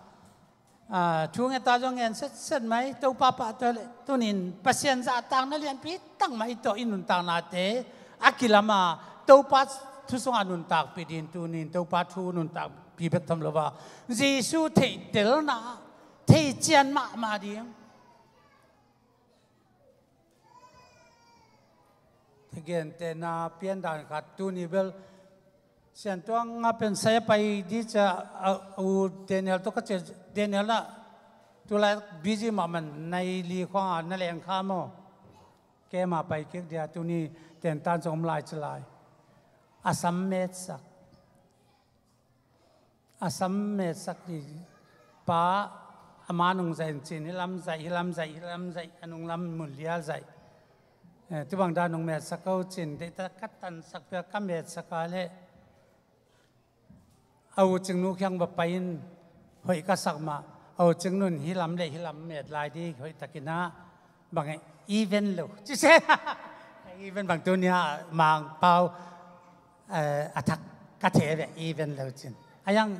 A, thu ngeta zong ngen setset mai, Topa pahtawi le tunin Pasian zahtakna lianpi tak mai tawh i nuntaknate a kilama, Topa thu sungah nuntakpih din tunin Topa thu nuntakpih bek tham lo a, Jesu theihtelna, theihcian mahmah ding. Thegentehna piandan khat tuni bel Siantuang a pen sai a pai di cia, a, u Daniel tawh ka cia, Daniel na tulai busy mahmah nai li khuanga na lengkha maw? Kema pai kik dia tuni tentan zong om lai ci lai. A sam metsak. A sam metsak di pa, a ma nung zaih in cin, hi lam zaih, hi lam zaih, hi lam zaih, a nung lam mun lial zaih. Eh, tubang dan nung metsak ko cin, deihta ka tansak pia ka metsak a le. A u cingnu kiang va pai in hoih ka sak mah, a u cingnun hi lam le hi lam met lai di hoih takin ah, bang e, even lo. Ci se, even bang tunia Mangpau, eh, a thak ka thei ve, even lo cin. A hiang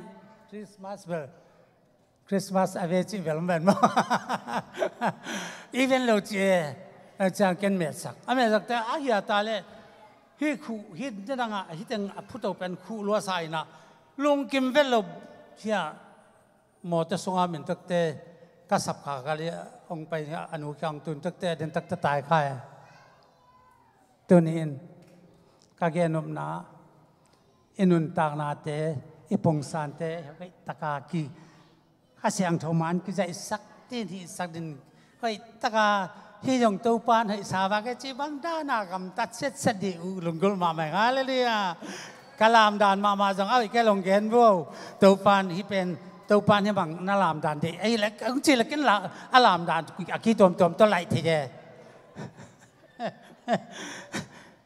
Christmas bel, Christmas a ve cih bel om ven maw? Even lo ci e, a ciang ken metsak. A metsak te a hia ta le, hi khuh, hi nidang ah, hi teng a phuto pen khuh lua sa inah, lungkim vet lo hia, mawtaw sunga min takte, ka sap kha ka li, hong pai a nu kiang tun takte, a den takte tai kha e. Tuni in, ka gen nopna, i nuntaknate, i pungsante, hoih taka ki, Kha Siangtho man kizaihsak, tin hihsak din, hoih taka, hi zong Topan hoih sa vak e ci bang dana gamtat setset dih uh lunggulh mahmah. Halleluiah. Ka lamdan mahmah zong a hoih kei long gen vuau. Topan hi pen, Topan hi bang na lamdan dih. Ei lek, ang ci lekin la, a lamdan a ki tuamtuam tawh laih thei e.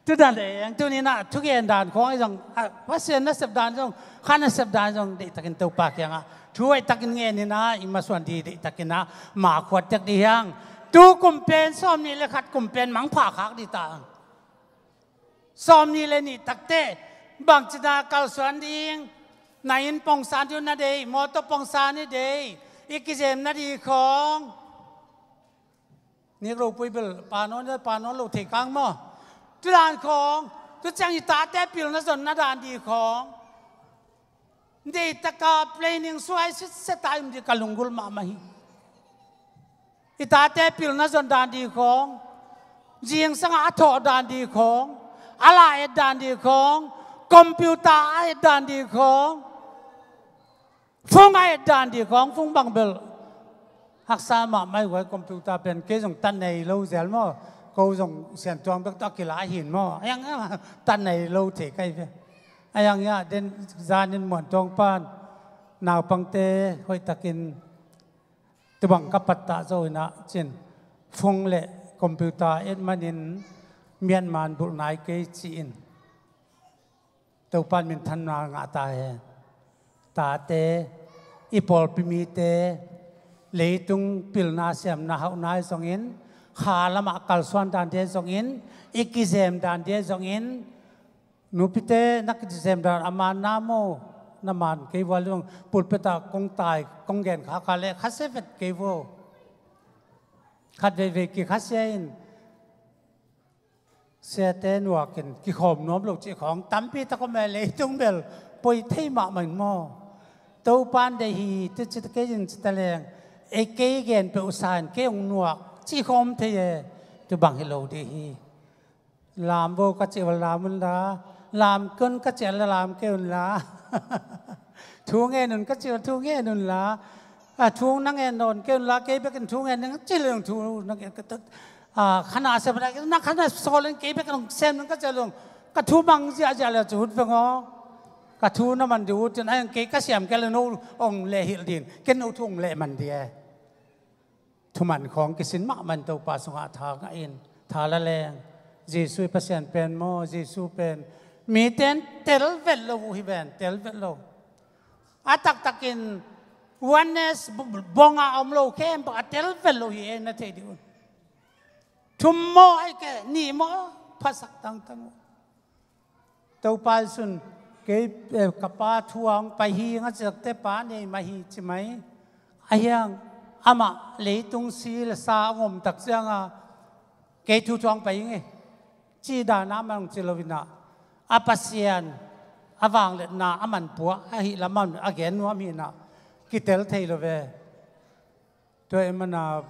Tudan le ang tuninah thugen dan khawng i zong, a, Pasian nasep dan zong, kha nasep dan zong deihtakin Topa kiangah thu hoihtakin ngeninah i masuan di deihtakinah ma khuat tek di hiang. Tu kum pen sawm nih le khat kum pen mangpha khak di ta. Sawm nih le nih takte bangcina kalsuan ding, na inn pongsan di uh na dei, mawtaw pongsan i dei, i kizem na di khawng. Nik ropui bel panon le panon lo thei kang maw? Tudan khawng, tu ciang i tate pilna zonna dan di khawng. Deitaka planning suai sitset a i om ding ka lunggulh mahmah hi. I tate pilna zon dan ding khawng, zingsangah a thawh dan ding khawng, a la et dan ding khawng, computer a et dan ding khawng, phone a et dan ding khawng, phone bang bel haksa mahmah hi. Huai computer pen kei zong ta nei lo zel maw, ko zong Siantuang bek tawh a kila hi maw, a yang ta nei lo thei ka hi ve. A yang ia den zanin Muantuang pan naupangte hoihtakin tubang ka pattah zo inah cin phone le computer et manin Myanmar bulh nai kei ci-in Topan minthanna ngah ta hen. Tate, i pawlpi mite, leitung pilna siamna hauhna hi zongin, kha lamah kalsuan dan dia hi zongin, i kizem dan dia hi zongin, nupite na kizem dan a man na maw, na man kei vua lung pulpit ah kong tai, kong gen kha kha le khasia vet kei vua. Khat veivei kikhasia in, siate nuakin kikhawm nuam lo cih khawng tampi tak om e. Leitung bel poi thei mahmah in maw. Topan deih hi, tu cita kei in cita leng, ei kei gen peuh san kei hong nuak cih khawng om thei e. Tu bang hi lo dih hi. Lam vo ka cih ua lam un la, lam kei un ka cih ua lam kei un la. Thu ngen un ka cih ua thu ngen un la. A, thu na ngen nawn kei un la, kei bekin thu ngen ning cih leng thu na ngen ka tat. A, khana sem na, na khana sawl in kei bekin hong sem ning ka cih ua leng. Ka thu mang ziahziah le cu ut veng aw. Ka thu na man dih ut in, a, kei ka siam kei le no hong leh hilh dih in, ken no thu hong leh man dih e. Thuman khawng kisin mahmah in Topa sungah tha ngah in, tha la leng. Jesuh i Pasian pen maw, Jesuh pen mite in tel vet lo uh hi ven, tel vet lo. A taktakin oneness b-, b-, bawngah a om lo khempeuh a tel vet lo hi e, na thei dih un. Thum maw, ai ke, nih maw, phasak tangtang uh. Topa Jesuh in kei, eh, ka Pa thu a hong pai hi, nga ciakte Pa nei mah hi ci mai. A hiang amah leitung si le sa a ngom tak cianga kei thu thu a hong pai hi nge. Ci dana amah hong ci lo inah, a Pasian a vangliatna a manpua ahi lamah a gen nuam hi inah kitel thei lo ve. Tua i mana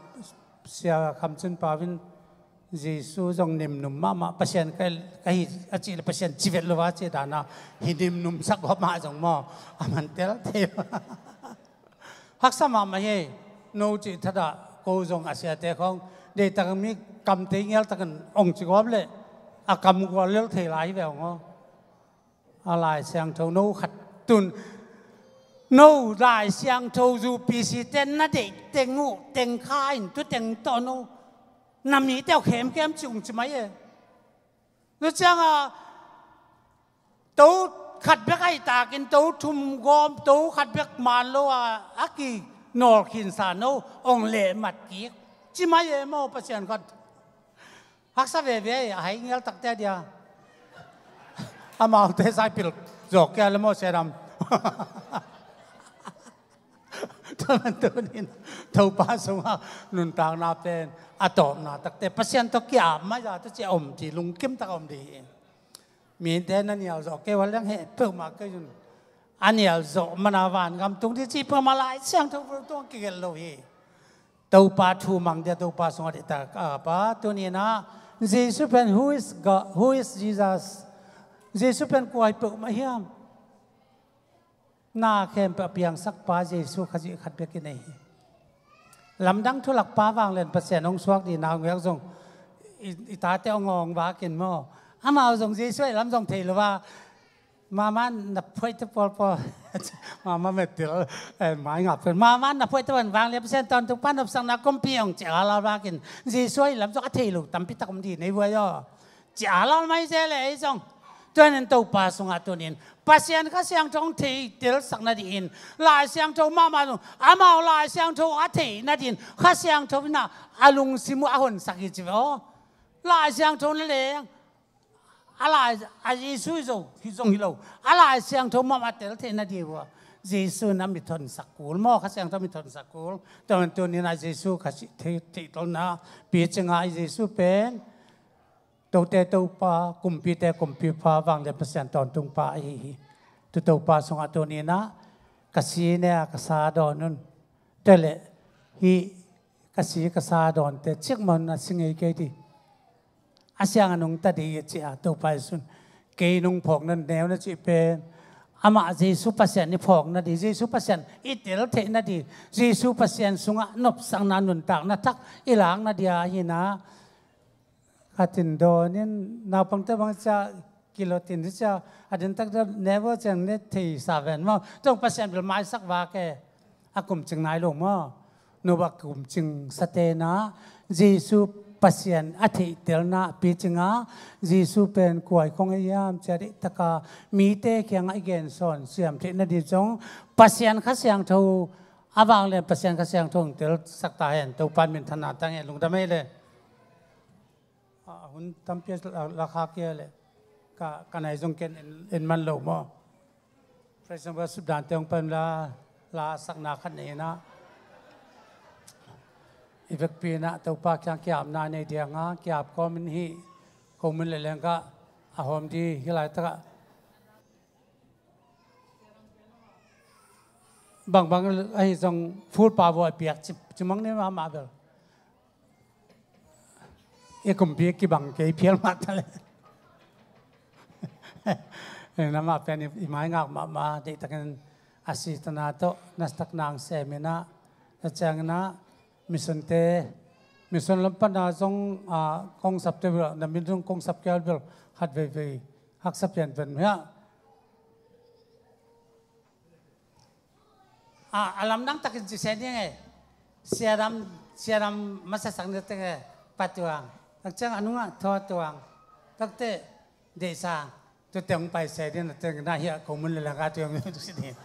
Sia Kham Cun Pau in Jesuh zong nimnum mahmah, Pasian ka, ka hi a cih le Pasian ci vet lo a cih dana hi nimnum sak gawp mah zong maw, a man tel thei. Haksa mahmah hi. No cih thadah ko zong a siate khawng deihtak mi kamte ngial takin ong ci gawp le a kam gual lel thei lai hi ve ong aw. A Lai Siangtho no khat tun, no Lai Siangtho U P C te na deih teng uh, teng kha in tu teng tawh no na mite uh khemkhem ci ung ci mai e. Tu cianga to khat bek ahi takin to thum gawm, to khat bek man lo a, a kinawl khinsa no ong lehmat kik ci mai e maw, Pasian khat. Haksa veve a hai ngial takte a dia. Amaute sai pil zawk kia le maw siadam. Tua man tunin Topa sungah nuntakna pen a tawpna takte Pasian tawh kia mai za tu ci a om dih, lungkim tak a om dih hi. Mite na nial zawh kei ua leng heh peuhmah kei un. A nial zawh mana vangam tung dih cih peuhmah Lai Siangtho tung a kigelh lo hi. Topa thu mang dia Topa sungah dihtak a pa tuninah Jesuh pen who is God, who is Jesus? Jesuh pen kua hi peuhmah hiam? Na khempeuh a piangsak pa Jesuh Khazih khat bek i nei hi. Lamdang thulak pa vanglian Pasian hong suak dih na hong zong i, i tate hong awng vakin maw. Amau zong Jesuh i lam zong thei lo va. Mama na phuaite pawlpawl. Mama metil, eh, mai ngap pen. Mama na phuaite pan vanglian Pasian tawntung pan nopsakna kumpi hong ci a lal vakin Jesuh i lam zong a thei lo tampi tak om dih nei vuai aw. Ci a lal mai zel e ei zong. Tuanin Topa sungah tunin Pasian Kha Siangtho hong thei telsak nadihin Lai Siangtho mahmah zong amau Lai Siangtho a thei nadihin Kha Siangtho inah a lungsim uh a honsak hi ci ve aw. Lai Siangtho na leng a Lai, a Jesuh hi zo, hi zong hi lo. A Lai Siangtho mahmah tel theih nadih uh a Jesuh in a mit honsak kul maw, Kha Siangtho mit honsak kul. Tuanin tuninah Jesuh Khazih thei, theitolna picingah Jesuh pen Tote Topa, kumpite kumpipa, vanglian Pasian tawntungpa ahi hi. Tu Topa sungah tuninah ka si ne a ka sa dawn un. Tua leh hih ka si ka sa dawnte cikmah un a si ngei kei dih. A siang a nungta dih hi ci a Topa Jesuh in. Kei nong phawk na neu na cih pen amah Jesuh Pasian i phawk nadih, Jesuh Pasian i tel theih nadih, Jesuh Pasian sungah nopsakna nuntakna thak i lak nadih ahi na. Ka tin dawn in naupangte bang cia kilot in cia a din tak dawn never ciang ne thei sa ven maw. Tua Pasian bil maisak vak e. A kumcing nai lo maw. No bak kumcing sa te na Jesuh Pasian a theihtelna a picing a, Jesuh pen kua i khong a hiam cia dih taka mite kiangah i gen sawn siam theih nadih zong Pasian Kha Siangtho a vanglian Pasian Kha Siangtho hong telsak ta hen. Topa in minthanna tang hen. Lungdam ei le. A hun tampi a la, la kha kia le. Ka, ka nai zong ken en, en man lo maw. Praise and worship dante hong pan la, la sakna khat nei na. I vekpi na Topa kiang kiapna nei diang a, kiap kawm in hih ko mun le leng ka a hawm di hi lai taka. Bangbang ahi zong full power a piak ci, ci mang ni mahmah bel. I kumpi kibang kei phial mah ta le. Namah pen i, i mai ngak mahmah, deihtakin a sitana tawh, na takna hong sem in a, na ciangin a, mission te, mission lam pan a zong, a, kong sap te bel, na min zong kong sap kei bel, khat veivei, haksa pianpian mah. A, a lamdang takin ci se ding e. Siadam, siadam masa sak ni teng e. Patuang. Tak ciang a nungah Tho Tuang. Takte Deih Sang. Tu teng pai se ding na teng na hiah ko mun le lang ka tuang tu si ding.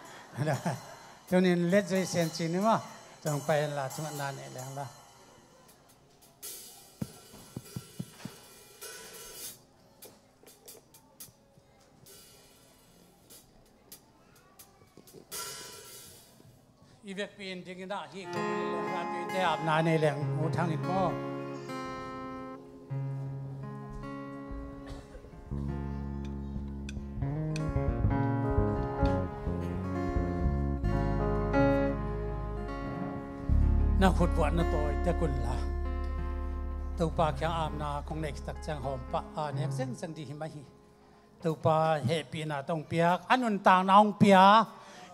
Tunin let zoi sen ci ni maw. Teng pai la tungah na ne leng la. I vekpi in dingin ah hih ko mun le leng ka tuite apna nei leng mu thang in maw. Na khutvuah na tawi tek un la. Topa kiang apna kong neih tak ciang hawm pah a nek zengzeng dih hi mah hi. Topa hehpihna tawh hong piak, a nuntakna hong pia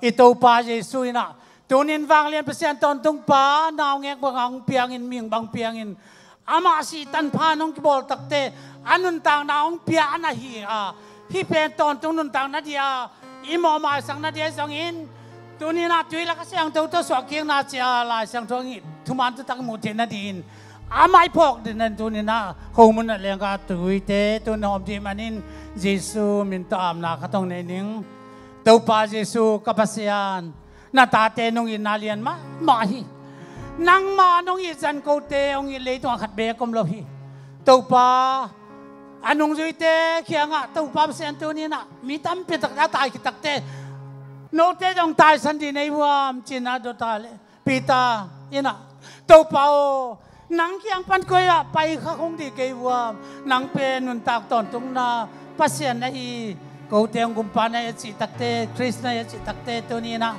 i Topa Jesuh in ah, tunin vanglian Pasian tawntung pa, naungek bangah hong piangin, mihing bang piangin, amah sih tanpha nong kibawl takte, a nuntakna hong pia a na hi a, hih pen tawntung nuntakna dih a, i mawhmaisak na dih a zongin, tunin ah tui lak a siangtho tawh suahkikna ci a, Lai Siangtho hong hih thuman thutak muh theih na dih in, amah i phawk dih na tunin ah, ko mun ah leng ka tuite, tunin hawm dih manin, Jesuh min tawh apna ka tawng nei ning. Topa Jesuh ka Pasian, na tate nong itna lian mahmah hi. Nangmah nong it zan kote hong it leitungah khat beek om lo hi. Topa, a nungzuite kiangah Topa Pasian tunin ah mi tampi tak a tai khit takte, note zong taisan dih nei vuam cin a dot a le Peter in ah, Topa aw, nang kiang pan koi ah pai kha khong dih kei vuam, nang pen nuntak tawntungna Pasian na hi, kote hong gumpa na hi a cih takte, Khrist na hi a cih takte, tunin ah,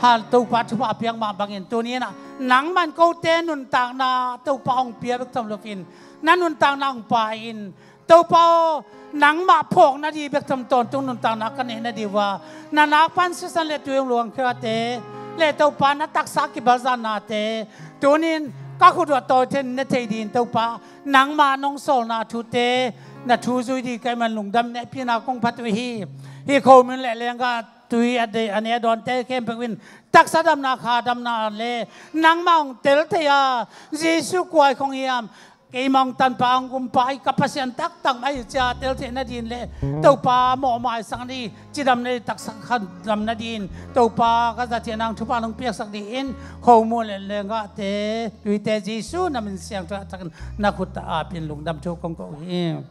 hal Topa thupha a piak mah bangin, tunin ah, nangman kote nuntakna Topa hong pia bek tham loin, na nuntakna hong pia in, Topa aw, nangmah phawk na dih bek tham tawntung nuntakna ka neih na dih uh a, na nak pan sisan le tui hong luangkhia te, le Topa na taksa kibalzanna te, tunin ka khut uh a tawi theih na thei dih in Topa, nangmah nong sawlna thute, na thu zui dih ka hih man lungdam, na hehpihna kong phat uh hi. Hih ko mun le leng ka tui a deih a ne a dawnte khempeuh in taksa damna, kha damna le nangmah hong tel thei a, Jesuh kua i khong hiam, keimah hong tanpha hong gumpa hi, ka Pasian taktak mah hi ci a tel theih na dih in le Topa mawhmaisak na dih, cidam na dih, taksa kha dam na dih in Topa ka za ciangin nang thupha nong piaksak dih in, ko mun le leng kate, tuite Jesuh na min siangtho takin na khut ah apin lungdam thu kong ko uh hi.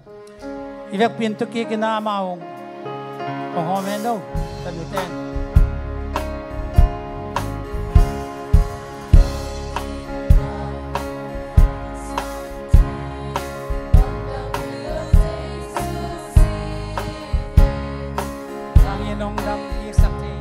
I vekpi in tu kik in ah amau kong hawm hen lo, ka nute. Nang in hong dam kik sak thei.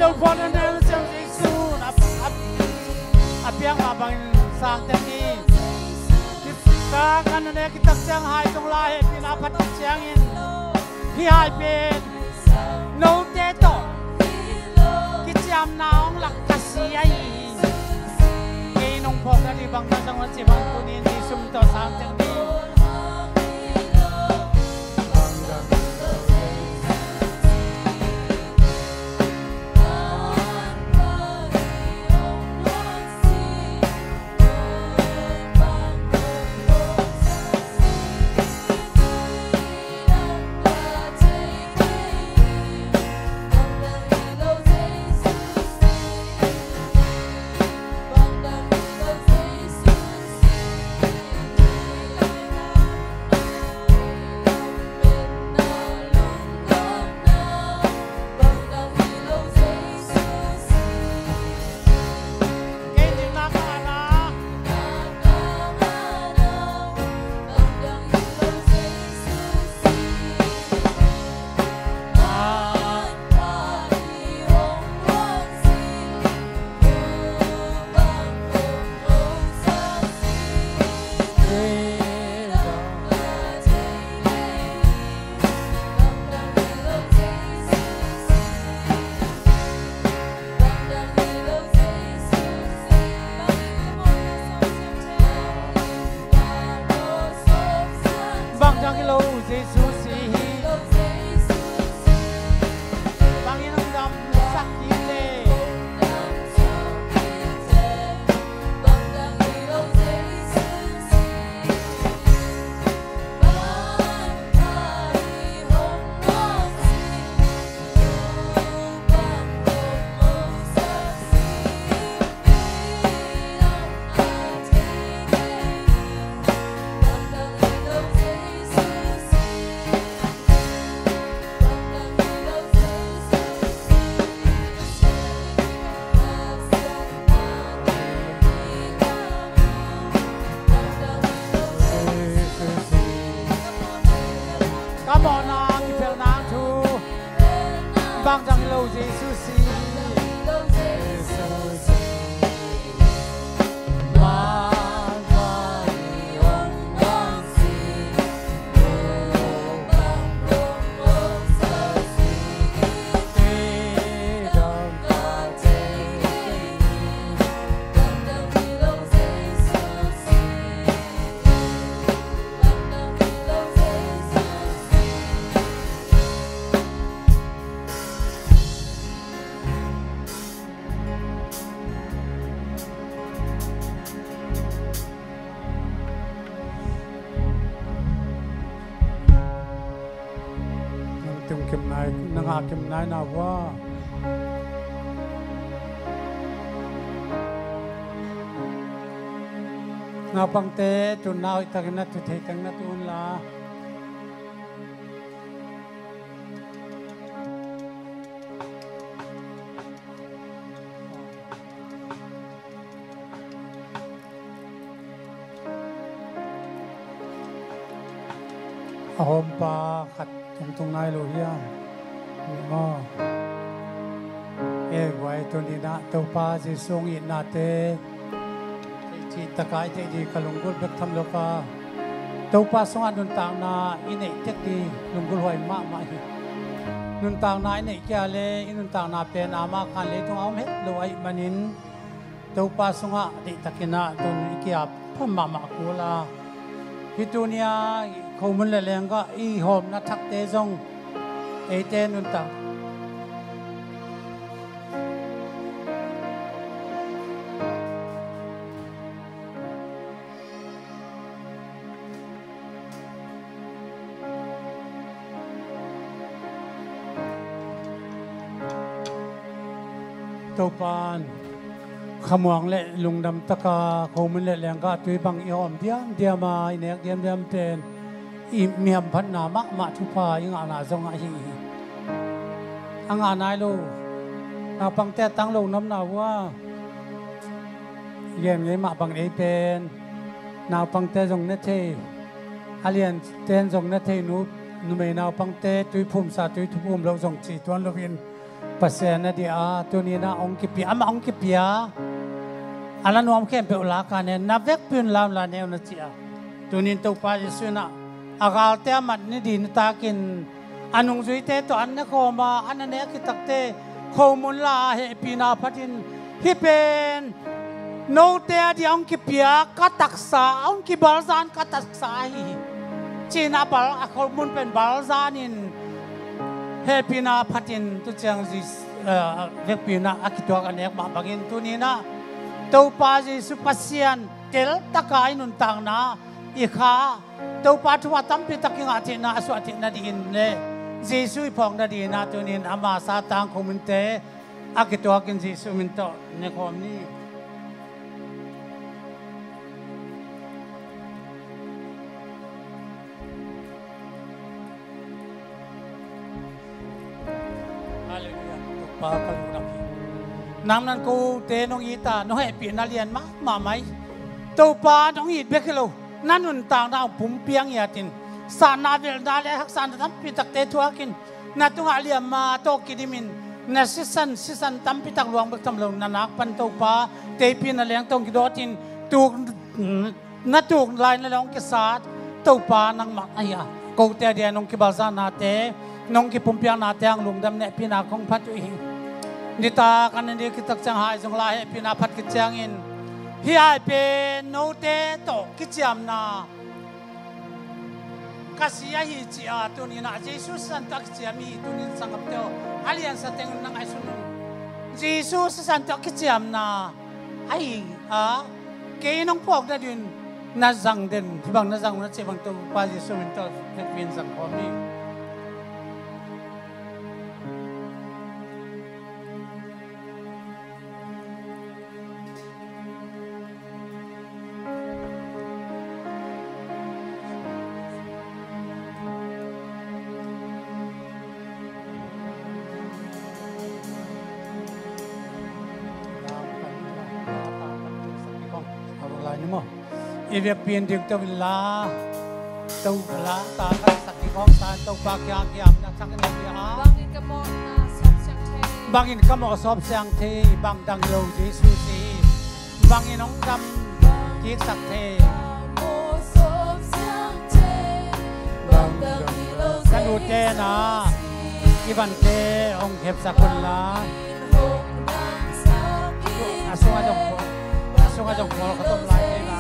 No pawlna neu na siang Jesu a, a, a piang mah bangin sang teng ni. Ka kan na ne kitak ciang hai zong lai hehpihna phat ciangin hih hai pen note tawh kiciamna hong lak ka si ahi hi. Kei nong phawk na dih bang na zong na ci bang tunin Jesu min tawh sang teng ni. Bang dang hi lo Jesu si hi. Bang in hong damsak kik le. Ka mawhna kiphelhna thu bang dang hi lo Jesu si. Nang tung kim nai, nang a kim nai na hua. Naupangte tun nau i takin na tu thei teng na tu un la. A hawmpa khat tungtung nai lo hiam? Ni maw? E guai, tuni-in ah Topa Jesu hong itnate cih takah i theih ding ka lunggulh bek tham lo ka. Topa sungah nuntakna i neih tek ding lunggulh huai mahmah hi. Nuntakna i neih kei a le i nuntakna pen ama khan leitung a om het lo ahih manin Topa sungah deihtakin ah tun i ki-ap pha mahmah kul a. Hih tuni-a khomun le lenggah i hawmna thakte zong eite nuntak Topa'n khamuang le lungdam taka khomun le lenggah tui bang i hawm diamdiam a i nek diamdiam pen i mi hamphatna mahmah thupha i ngahna zong ahi hi. A ngah nai lo naupangte a tang lo namna uh a gen ngei mah bang ei pen naupangte zong ne thei, a lianten zong ne thei, nu, numei naupangte tui phumsa tui thu phum loh zong ci tuan loin Pasian a dia, tuni-in ah hong kipia, amah hong kipia a la nuam khempeuh lak a ne, na vekpi un la un la ne un, a ci a. Tuni-in Topa Jesu in ah a galte a mat ni ding nitakin a nungzuite tawh an ne khawm a, an a nek hi takte khomun la a hehpihna phatin, hih pen note a dia hong kipia ka taksa, hong kibalzan ka taksa ahi hi, ci-in a bal, a khomun pen balzanin hehpihna phatin tu ciang Jesu, eh, vekpi un ah a kituak a nek mah bangin tuni-in ah Topa Jesu Pasian teltaka i nuntakna i kha, Topa thu a tampi tak i ngah theihna, a suah theihna dingin le Jesu i phawk nadingin ah tuni-in ama satang khomunte a kituakin Jesu min tawh ne khawm ni. Halleluiah. Topa ka lungdam hi. Nang nan kote nong it a, nong hehpihna lian mahmah mai. Topa nong it bek hi lo, na nuntakna hong pumpiang hi atin, satna velna le haksatna tampi takte thuakin, na tungah liamma tawh kidimin, na sisan, sisan tampi tak luang bek tham lo, na nak pan Topa teipi na lengtong kidawtin, tuk na tuk lai na lawng kisat Topa nangmah ahi a, kote a dia nong kibalzanate, nong kipumpiaknate hang lungdam nehpihna kong phat uh hi. Nitak an ni kitak ciang hai zong la hehpihna phat kiciangin, hih hai pen note tawh kiciamna ka si ahi ci a, tuni-in ah Jesu sisan tawh a kiciam hi. Tuni-in sanggamte aw, a liansa teng na ngaihsun un. Jesu sisan tawh a kiciamna ahi a, kei nong phawk nadingin na zang den, hih bang na zang uh na cih bang Topa Jesu min tawh vekpi-in zang khawm ni. I vekpi-in ding to in la, to la ta ka sak ki khawng ta, Topa kiang kiam na thak in a bia. Bangin ka mawhna sawp siang thei. Bangin ka mawh sawp siang thei, bang dang lo Jesu si. Bangin hong dam kiksak thei. Ka nute na, i vante hong khepsak un la. A sungah zong, a sungah zong pawl ka tom lai thei la.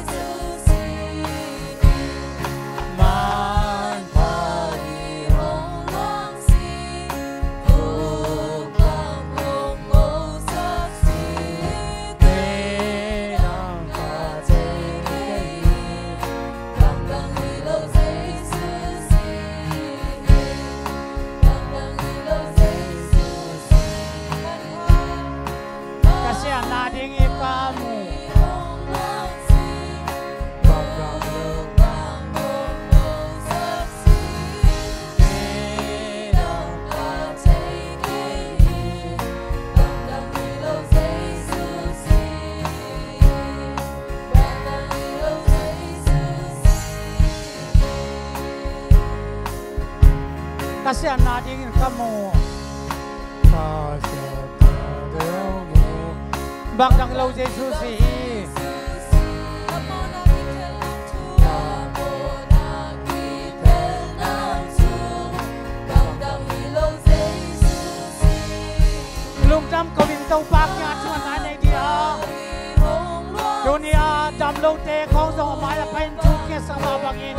Ka siamna ding i ka mu. Ka siamna dingin ka mu. Ka siamna dingin mu. Bang dang lo Jesu si hi. Lungdam ko in Topa kiang thungetna nei ding a. Tuni a dam lote khawng zong a mai a pai in thu ngetsak mah bangin,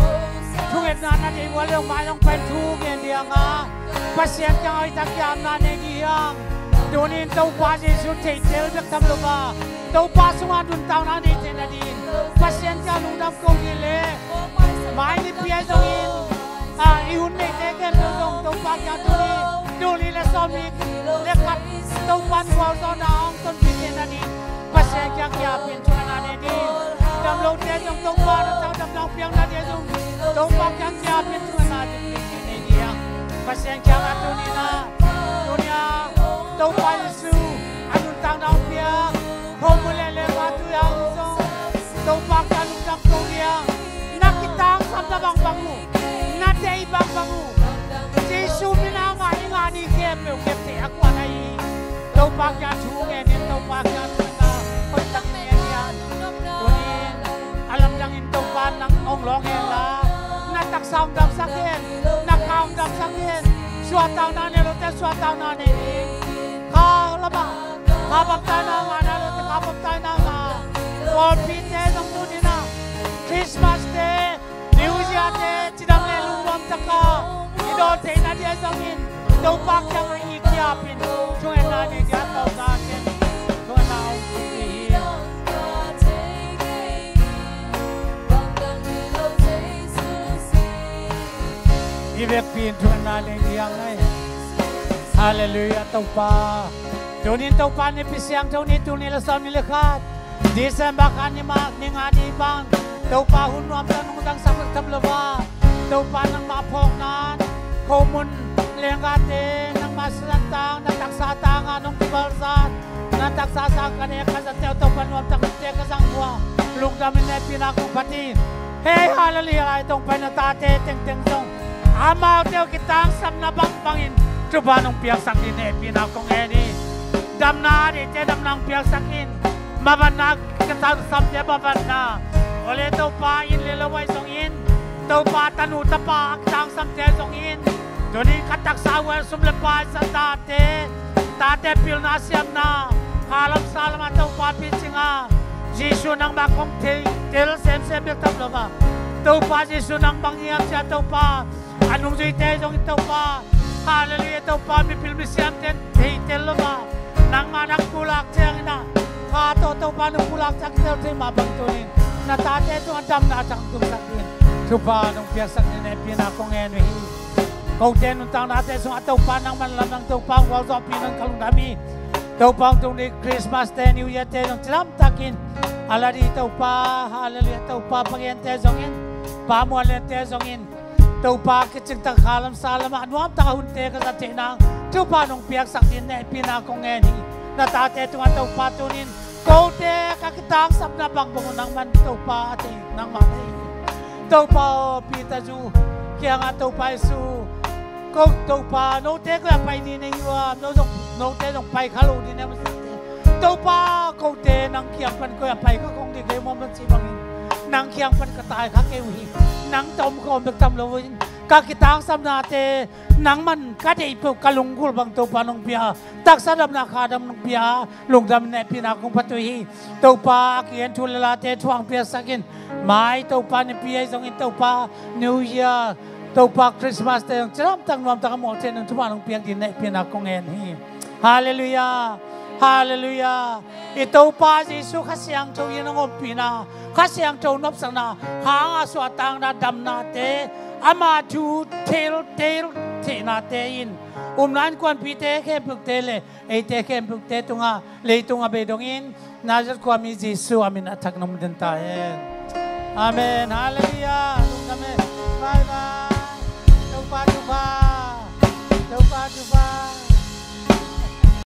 thungetna na deih uh a leh mai hong pai in thu ngen ding a. Pasian kiang a hoihtak kiamna nei ding hiam? Tuni in Topa Jesu theihtel bek tham lo a, Topa sungah nuntakna nei theihna dingin Pasian kiang lungdam ko hi leh, mai nipi ahi zongin, a, i hun neite khempeuh zong Topa kiang tuni, tul nih le sawmnih le khat Topa in gualzawhna hong tonpih theihna dingin Pasian kiang kiapin thungetna nei ding. Dam lote zong Topa na tang dam dang piakna ding zong Topa kiang kiapin thungetna ding nei ding. Pasian kiang a tuni na, tuni a Topa Jesu a nuntakna hong piak, khomun le lengpa tu yang zong Topa kiang lungdam ko ding. Na kitangsapna bangbang uh, na deih bangbang uh, Jesu min a ngah i ngah ding khempeuh kep thei a kuan ahi hi. Topa kiang thu ngen in, Topa kiang thu ngen la, hoih takin ngen in. Tuni in a lamdang in Topa nang hong lawng hen la, na taksa hong damsak in, na kha hong damsak in. Suahtakna nei lote suahtakna nei in. Kha lamah kha baptaina ngah na lote kha baptaina ngah. Pawlpite zong tuni in ah Christmas te, New Year te cidam le lungnuam taka i dawn theihna ding ahi zongin Topa kiangah i kiapin thungetna nei ding a tawpna ken thungetna hong tung ding hi. I vekpi in thungetna nei ding hi. Halleluiah Topa. Tunin Topa nipi siangtho ni, tul nih le sawm nih le khat December kha ni mah, ni nga ni bang Topa hun nuam tawh nong dangsak bek tham lo a, Topa nangmah phawkna in khomun lenggahte nangmah sisan tang, na taksa tangah nong kibalzat, na taksa sang ka nek ka zat teuh Topa nuam tak nong tek ka zang uh a, lungdam in hehpihna kong phat hi. Hei, halleluiah, lai tong pai na tate tengteng zong amaute uh kitangsapna bangbangin thupha nong piaksak ding hehpihna kong ngen hi. Damna a deihte damna hong piaksak in, mavanna a kitangsapte mavanna, awle Topa inn le lo ahi zongin, Topa tanu tapa a kitangsapte zongin, tuni ka taksa uh a sum le pai sa tate, tate pilna siamna, kha lam sa lamah Topa picing a, Jesu nangmah kong thei tel semsem bek tham lo a, Topa Jesu nang bang hiam cia Topa, a nungzuite zongin Topa, halleluiah Topa, mipil misiamte thei tel lo a, nangmah nang pulak ciangin ah, kha tawh Topa nong pulak ciang tel thei mah bang tunin na tate tungah damna thang tungsak ding thupha nong piaksak ding hehpihna kong ngen uh hi. Kote nuntaknate sungah Topa nangman lamdang Topa hong gualzawhpih nang ka lungdam hi. Topa hong tung ding Christmas te, New Year te zong cilamtakin a la ding Topa, halleluiah Topa, Pa Gente zongin, Pa Muan Liante zongin, Topa kicingtak kha lam sa lamah nuamtak a hunte ka zat theih nang thupha nong piaksak ding hehpihna kong ngen hi. Na tate tungah Topa tunin kote ka kitangsapna bangbang uh nangman Topa a thei nangmah thei hi. Topa aw, Peter zu kiangah Topa Jesu, ko Topa note koi a pai ni nei uh a, no zong, note zong pai kha lo ding ne maw, Topa kote nang kiang pan koi a pai kha kong ding kei maw, maw ci bangin nang kiang pan ka tai kha kei uh hi. Nang tawh om ka om bek tham lo in ka kitangsapnate nangman ka deih peuh ka lunggulh bang Topa nong pia, taksa damna kha dam nong pia, lungdam in hehpihna kong phat uh hi. Topa a kigen thu le late thu hong piaksak in, mai Topa nipi ahi zongin Topa New Year, Topa Christmas te zong cilamtak nuamtak a mawh ciangin thupha nong piak ding hehpihna kong ngen hi. Halleluiah. Halleluiah. I Topa Jesu Kha Siangtho in hong ompihna, Kha Siangtho nopsakna hanga suahtakna damnate, ama thu teltel theihnate in upna innkuanpihte khempeuhte le eite khempeuhte tungah leitung a bei dongin Nazareth khuami Jesu a min a thak nong den ta hen. Amen. Halleluiah. Lungdam e. Bye bye. Topa thupha. Topa thupha.